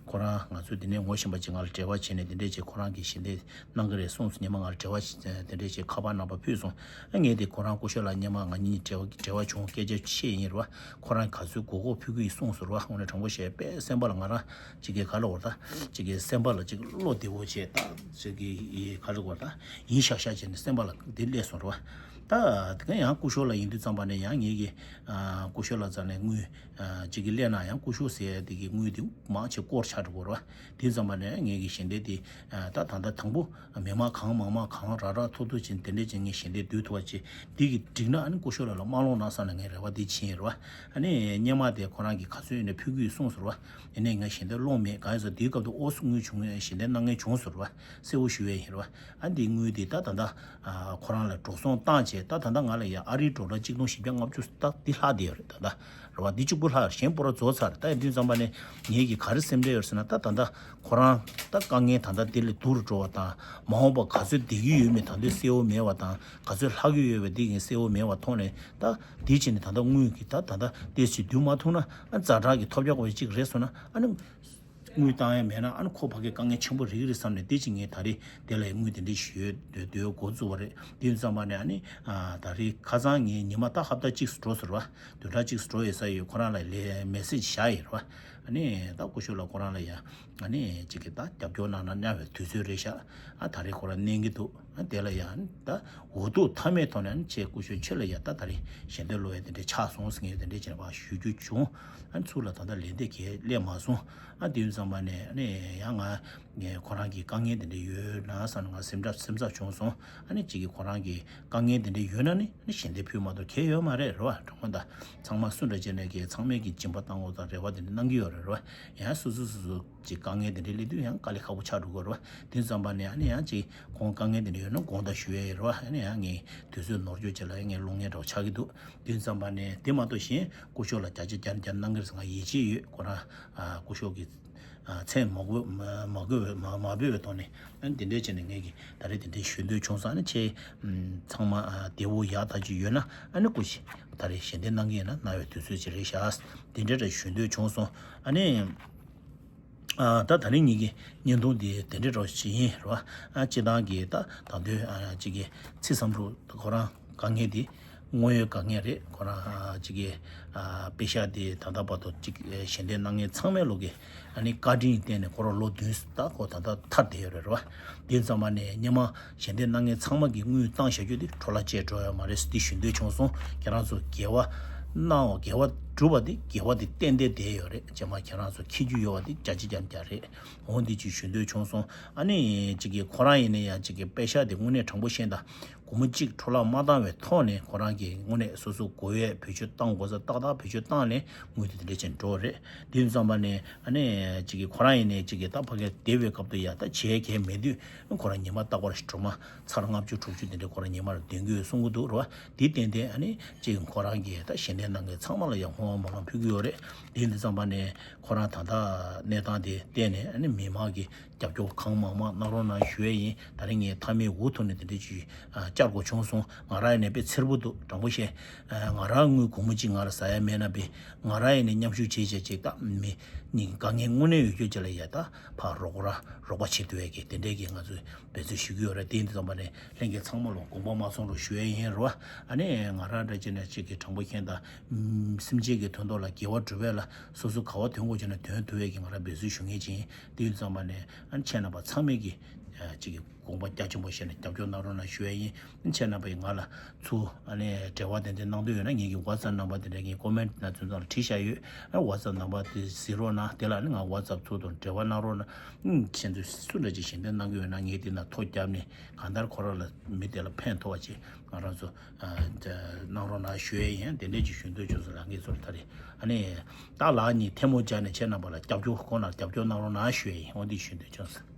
ཁོ་རང་ང་ཚོ་འདི་ནས་ངོ་ཤེས་པ་ཅིག་ང་ལ་འབྲེལ་བ་བྱས་ནས་དེ་འདྲས་ཅིག་ཁོ་རང་གིས་ཞལ་འདེབས་གནང་གི་རེད་གསུངས་སོང་། སྔོན་མ་ང་ལ་འབྲེལ་བ་དེ་འདྲས་ཅིག་ཁ་པར་ནང་པར་ཕུལ་སོང་། ཨ་ངས་དེ་ཁོ་རང་སྐུ་ཞབས་ལགས་སྔོན་མ་ང་གཉིས་འབྲེལ་བ་འབྲེལ་བ་བྱུང་། སྐད་ཆ་བཤད་ཡིན་རེད་བ། ཁོ་རང་ག་ཚོད་མགོ་སྐོར་ཕུལ་གི་ཡིན་གསུངས་སོང་རེད་བ། དངོས་གནས་དྲང་པོ་བཤད་པས་སེམས་པ་ལ་ང་རང་ཅིག་གི་ག་ལ་བར་ད་ཅིག་གི་སེམས་པ་ལ་ཅིག་བློ་བདེ་བོ་བྱས་ད་ཅིག་གི་ག་ལ་བར་ད་ཡིན་ཤག་ཤག་བྱས་ནས་སེམས་པ་ལ་དེ་སླེབས་སོང་རེད་བ། ད་དེ་ག་ཡང་སྐུ་ཞབས་ལགས་ཡིན་དུས་ཙམ་པ་ནས་ཡང་ངེད་ཀྱི་སྐུ་ཞབས་ལགས་རྩ་ནས་དངུལ་ཅིག་གི་སླེབས་ན་ཡང་སྐུ་ཞབས་ཟེར་ཡ་དེ་གི་དངུལ་དེ་མང་ཆེ་སྐོར་ཆགས་འགྲོ་གི་རེད་བ། དེ་ཙམ་པ་ནས་ངེད་ཀྱི་ཞལ་འདེབས་དེ་ད་ད་ལྟ་དང་པོ་མི་མང་གང་མང་མང་གང་རག་རག་ཐུབ་ཐུབ་ཅིག་དེ་འདྲས་ཅིག་ངས་ཞལ་འདེབས་བསྡུ་ཐུབ་པ་ཅིག་འདི་གི་འགྲིག་ན་ཨ་ནི་སྐུ་ཞབས་ལགས་ལ་མ་སློང་ན་བསམ་ནས་ངས་རེ་བ་འདི་བྱས་ཡིན་རེད་བ། ཨ་ནི་སྔོན་མ་དེ་ཁོ་རང་གིས་ག་ཚོད་ཡིན་ནའི་ཕུལ་གི་ཡོད་གསུངས་སོང་རེད་བ། ཡིན་ནའི་ངས་ཞལ་འདེབས་སློང་མེད། གང་ཡིན་ཟེར་དེའི་སྐབས་དུ་ཨོ་སི་དངུལ་བྱུང་ཞལ་འདེབས་གནང་མཁན་བྱུང་སོང་རེད་བ། གསལ་པོ་ཞུ་ཡས་ཡིན་རེད་བ། ཨ་འདི་དངུལ་འདི་ད་ད་ལྟ་ཁོ་རང་ལ་འགྲོ་སོང་བཏང་བྱས་ད་ད་ལྟ་ང་ལ་ཡ་ཨ་རིའི་ཌོ་ལར་གཅིག་སྟོང་བཞི་བརྒྱ་ལྔ་བཅུ་ད་འདི་ལྷག་བསྡད་ཡོད་རེད་ད་ལྟ། རེད་བ། འདི་གཅིག་པུ་ལྷག་གཞན་པོ་ར་རྫོགས་ཚར། ད་ཡིན་དུས་ཙམ་པ་ནས་ངེད་ཀྱིས་ག་རེ་སེམས་ཁྲལ་ཡོད་ཟེར་ན་ད་ད་ལྟ་ཁོ་རང་ད་དཀའ་ངལ་ད་ལྟ་འདི་ལས་སྡུག་རུ་འགྲོ་བ་དང་མ་འོངས་པ་ག་ཚོད་བསྡད་ཀྱི་ཡོད་མེད་ད་འདི་གསལ་བོ་མེད་བ་དང་ག་ཚོད་ལྷག་གི་ཡོད་པ་འདི་ངས་གསལ་བོ་མེད་བ་ཐོག་ནས་ད་འདི་བྱས་ནས་ད་ལྟ་དངུལ་གྱི་ད་ད་ལྟ་ཏོག་ཙམ་བསྡུ་མ་ཐུབ་ན་ཨ་ཛ་དྲག་གི་ཐོབ་རྒྱག་དགོས་གཅིག་རེད་སོང་ན་ཨ་ནི། དངུལ་བཏང་ཡ་མེད་ན་ཨ་ནི་ཁོ་ཕ་གི་དཀའ་ངལ་ཆེན་པོ་རེད་རེད་བསམ་ནས། དེ་ཅིག་ངས་ད་རེས་དེ་ལ་དངུལ་དེ་འདྲ་ཞུ་འདོད་འདོད་འགོ་བཙུགས་པ་རེད། དེ་ཡིན་ཙམ་པ་ནས་ཨ་ནི་ད་རེས་ཁ་སང་ངས་ཉི་མ་ད་ཧབ་ཏ་གཅིག་འགྲོ་ཟེར་བ། བདུན་ཕྲག་གཅིག་འགྲོ་ཡོད་ས་ཡོད། ཁོ་རང་ལ་ལས་མེ་སེ་ཇི་བཞག་ཡོད་རེད་བ། ཨ་ནི་ད་སྐུ་ཞབས་ལགས་ཁོ་རང་ལ་ཡ་ཨ་ནི་ཅིག་གི་ད་རྒྱབ་སྐྱོར་གནང་ན་གནང་བའི་དུས་ཚོད་རེད་ཤག་ཨ་ད་རེས་ཁོ་རང་གནང་གི་འདུག་ཨ་དེ་ལ་ཡ་ཨ་ནི་ད་འུ་ཐུག་མཐའ་མའི་ཐོག་ནས་ཨ་ནི་ཁྱེད་སྐུ་ཞབས་ཁྱེད་ལ་ཡ་ད་ད་རེས་ཞལ་འདེབས་སློག་ཡ་དེ་འདྲས་ཆགས་སོང་ཟེར་ངས་དེ་འདྲས་བྱས་པ་ཞུ་རྒྱུ་བྱུང་། ཨ་ནི་ཚུར་ལ་ད་ལྟ་ལན་འདེབས་གང་ཡང་སླེབས་མ་སོང་། ཨ་དེ་ཡིན་ཙམ་པ་ནས་ཨ་ནི་ཡང་ང་ངས་ཁོ་རང་གི་དཀའ་ངལ་དེ་འདྲས་ཡོད་ན་བསམ་ནས་ང་སེམས་ཁྲལ་སེམས་འཚབ་བྱུང་སོང་། ཨ་ནི་གཅིག་གིས་ཁོ་རང་གི་དཀའ་ངལ་དེ་འདྲས་ཡོད་ན་ནི་ཨ་ནི་ཞལ་འདེབས་ཕུལ་མ་གཏོགས་གལ་ཡོད་མ་རེད་རེད་བ། དྲང་མོ་ད་ཚང་མ་སུ་འདྲ་བྱས་ནས་ཀྱི་ཚང་མས་ཀྱི་སྦྱིན་པ་བཏང་དགོས་དང་རེ་བ་དེ་འདྲས་གནང་གི་ཡོད་རེད་རེད་བ། ཡང་སོ་སོ་སོ་སོ་ཅིག་དཀའ་ངལ་དེ་འདྲས་སླེབས་དུས་ཡང་དཀའ་ལས་ཁག་པོ་ཆགས་འགྲོ་གི་རེད་བ། དེ་ཙམ་པ་ནས་ཨ་ནི་ཡང་ཅིག་ཁོང་དཀའ་ངལ་དེ་འདྲས་ཡོད་ན་དགོངས་དག་ཞུ་ཡས་ཡོད་རེད་བ། ཨ་ནི་ཡང་ངས་དུས་ཚོད་ནོར་འཁྱོལ་བྱེད་ལ་ཡང་ངས་ལོང་ངེས་འདྲ་བོ་ཆགས་ཀྱི་འདུག་དེ་ཙམ་པ་ནས་དེ་མ་གཏོགས་གཞན་སྐུ་ཞབས་ལ་བརྒྱ་ཆ་བརྒྱ་བརྒྱ་གནང་གི་རེད་ཟེར་ང་ཡིད་ཆེས་ཡོད། ཁོ་རང་ཨ་སྐུ་ཞབས་ཀྱི་ཨ་མཚན་མ་དགོས་མ་མ་དགོས་པའི་མ་མ་འབོད་པའི་ཐོག་ནས་ཨ་ནི་དེ་འདྲས་བྱས་ནས་ངས་ཀྱི་ད་རེས་དེ་འདྲས་ཞུ་འདོད་བྱུང་སོང་། ཨ་ནི་ཁྱེད་ཚང་མ་ཨ་བདེ་བོ་ཡག་ཐག་ཆོད་ཡོད་ན་ཨ་ནི་སྐུ་ཞབས་ད་རེས་ཞལ་འདེབས་གནང་གི་ཡིན་ན་གནང་བའི་དུས་ཚོད་ཅིག་རེད་ཤག་དེ་འདྲས་རེ་ཞུ་འདོད་བྱུང་སོང་། ཨ་ནི། ཨ་ད་ད་རིང་ཉིད་ཀྱི་བརྙན་ཐུང་འདི་དེ་འདྲའི་རོ་ཞིག་ཡིན་རོ། ཨ་སྤྱི་བཏང་གི་ད་ད་དུང་ཨ་ཅིག་གི་ཚིག་བསམ་འགྲུབ་ཁོ་རང་དཀའ་ངལ་འདི་དངོས་ཡོད་དཀའ་ངལ་རེད། ཁོ་རང་ཨ་ཅིག་གི་ཨ་པེ་ཤག་འདི་ད་ལྟ་བར་དུ་ཅིག་ཞལ་འདེབས་གནང་མཁན་ཚང་མའི་ལོག་གི་ཨ་ནི་བཀའ་དྲིན་བརྟེན་ནས་ཁོ་རང་ལོ་བདུན་ད་ཁོ་ད་ལྟ་ཐར་བསྡད་ཡོད་རེད་རོ། དེ་ཙམ་པ་ནས་སྔོན་མ་ཞལ་འདེབས་གནང་མཁན་ཚང་མ་གི་དངུལ་བཏང་བཞག་རྒྱུ་དེ་འཕྲོ་བརླག་བྱས་འགྲོ་ཡོད་མ་རེད་ཟེར་འདི་ཞུ་འདོད་བྱུང་སོང་། ཁྱེད་རང་ཚོ་འགལ་བ་གནང་བ་འགལ་བ་སྒྲུབ་པ་དེ་འགལ་བ་དེ་ཏན་ཏན་བསྡད་ཡོད་རེད། རྗེས་མ་ཁྱེད་རང་ཚོ་འཁྱེར་རྒྱུ་ཡོད་པ་དེ་བརྒྱ་ཆ་བརྒྱ་བརྒྱ་རེད། འོ་འདི་ཅིག་ཞུ་འདོད་བྱུང་སོང་། ཨ་ནི་ཅིག་གི་ཁོ་རང་ཡིན་ན་ཡང་ཅིག་གི་པེ་ཤག་དེ་དངོས་གནས་དྲང་པོ་བཤད་ན་སྒོར་མོ་གཅིག་འཕྲོ་བརླག་མ་བཏང་བའི་ཐོག་ནས་ཁོ་རང་གི་དངོས་གནས་སོ་སོ་དགོས་ཡས་བེད་སྤྱོད་བཏང་དགོས་ས་ཏག་ཏག་བེད་སྤྱོད་བཏང་ནས་དངུལ་དེ་དེ་འདྲ་ཅིག་འགྲོ་རེད། དེ་ཙམ་པ་ནས་ཨ་ནི་ཅིག་གི་ཁོ་རང་ཡིན་ནས་ཅིག་གི་ད་ཕ་གི་བསྡད་པའི་སྐབས་དུ་ཡ་ད་བྱེད་མཁན་མེད་དུས་ཁོ་རང་ཉི་མ་རྟག་པར་སྒྲོལ་མ་ཚར་ལྔ་བཅུ་དྲུག་ཅུ་དེ་འདྲ་ཁོ་རང་ཉི་མར་འདོན་གྱི་ཡོད་གསུང་གི་འདུག་རེད་བ། དེ་ཏན་ཏན་ཨ་ནི་ཅིག་ཁོ་རང་གིས་ད་ཞལ་འདེབས་གནང་མཁན་ཚང་མ་ལ་ཡང་ཧོ་མ་མ་ཕུལ་གྱི་ཡོད་རེད། དེ་འདི་ཙམ་པ་ནས་ཁོ་རང་ད་ལྟ་གནས་སྟངས་དེ་བལྟས་ནས་ཨ་ནི་མི་མང་གི་རྒྱབ་སྐྱོར་གང་མང་མང་གནང་རོགས་གནང་ཞུ་ཡས་ཡིན། ད་རིང་ངས་མཐའ་མའི་འུ་ཐུག་ནས་དེ་འདྲ་ཅིག་བཅར་དགོས་བྱུང་སོང་། ང་རང་ཡིན་ནས་དཔེ་འཚེར་པོ་འདུག་དྲང་པོ་བཤད། ང་རང་དངུལ་སྒོར་མོ་གཅིག་ང་ལ་ཟ་ཡ་མེད་ན་དཔེ་ང་རང་ཡིན་ནས་མཉམ་ཞུགས་བྱེད་བྱེད་ཅིག་ད་མི་ནི་དཀའ་ངལ་དངོས་གནས་ཡོད་རྒྱུ་ཅིག་ལ་ཡ་ད་ཕར་རོགས་ར་རོགས་པ་བྱེད་ཐུབ་ཡས་ཀྱི་དེ་འདྲས་ཀྱི་ང་ཚོས་འབད་བརྩོན་ཞུ་གི་ཡོད་རེད། དེ་ཡིན་དུས་ཙམ་པ་ནས་ལྷན་རྒྱས་ཚང་མ་ལ་དགོངས་པ་མ་ཚོམ་རོགས་ཞུ་ཡས་ཡིན་རོ། ཨ་ནི་ང་རང་འདྲ་བྱས་ན་གཅིག་གི་དྲང་པོ་མཁྱེན་དང་སེམས་ཅན་གྱི་དོན་ཐོག་ལ་དགེ་བ་སྒྲུབ་པ་ལ་སོ་སོ་ག་བ་དོན་དགོས་བྱུང་ན་དོན་ཐུབ་ཡས་ཀྱི་ང་རང་འབད་བརྩོན་ཞུ་མཁན་ཅིག་ཡིན། དེ་ཡིན་དུས་ཙམ་པ་ནས་ཨ་ནི་ཁྱེད་རྣམ་པ་ཚང་མས་ཀྱི་གཅིག་གི་དགོངས་པ་རྒྱ་ཆེན་པོ་བཞེས་ནས་རྒྱབ་སྐྱོར་གནང་རོགས་གནང་ཞུ་ཡས་ཡིན། ཁྱེད་རྣམ་པས་ང་ལ་ཚུར་ཨ་ནི་འབྲེལ་བ་དེ་འདྲ་གནང་འདོད་ཡོད་ན་ངེད་ཀྱི་WhatsApp་ནམ་བར་དེ་འདྲ་ངའི་ཀོ་མེན་ཊི་ནང་ཚུན་ཚང་ལ་བྲིས་བཞག་ཡོད། ཨ་WhatsApp་ནམ་བར་དེ་གཟིགས་རོགས་གནང་། དེ་ལ་ཨ་ནི་ང་WhatsApp་ཚུར་དང་འབྲེལ་བ་གནང་རོགས་གནང་། ཨུམ་ཁྱེད་ཚོས་སུ་འདྲ་ཅིག་ཞལ་འདེབས་གནང་གི་ཡོད་ན་ངས་དེ་ན་ཐོ་བརྒྱབ་ནས་གང་ལྟར་ཁོ་རང་ལ་མི་དེ་ལ་ཕན་ཐོགས་པ་ཅིག་ང་རང་ཚོ་ཨ་གནང་རོགས་གནང་ཞུ་ཡས་ཡིན། དེ་འདྲ་ཅིག་ཞུ་འདོད་བྱུང་སོང་། ལགས་ངས་ཚུར་ད་རེས་ཨ་ནི་ད་ལགས་གཉིས་ཐལ་མོ་སྦྱར་ནས་ཁྱེད་རྣམ་པ་ལ་རྒྱབ་སྐྱོར་ཁོ་ནར་རྒྱབ་སྐྱོར་གནང་རོགས་གནང་ཞུ་ཡས་ཡིན། འོ་འདི་ཞུ་འདོད་བྱུང་སོང་།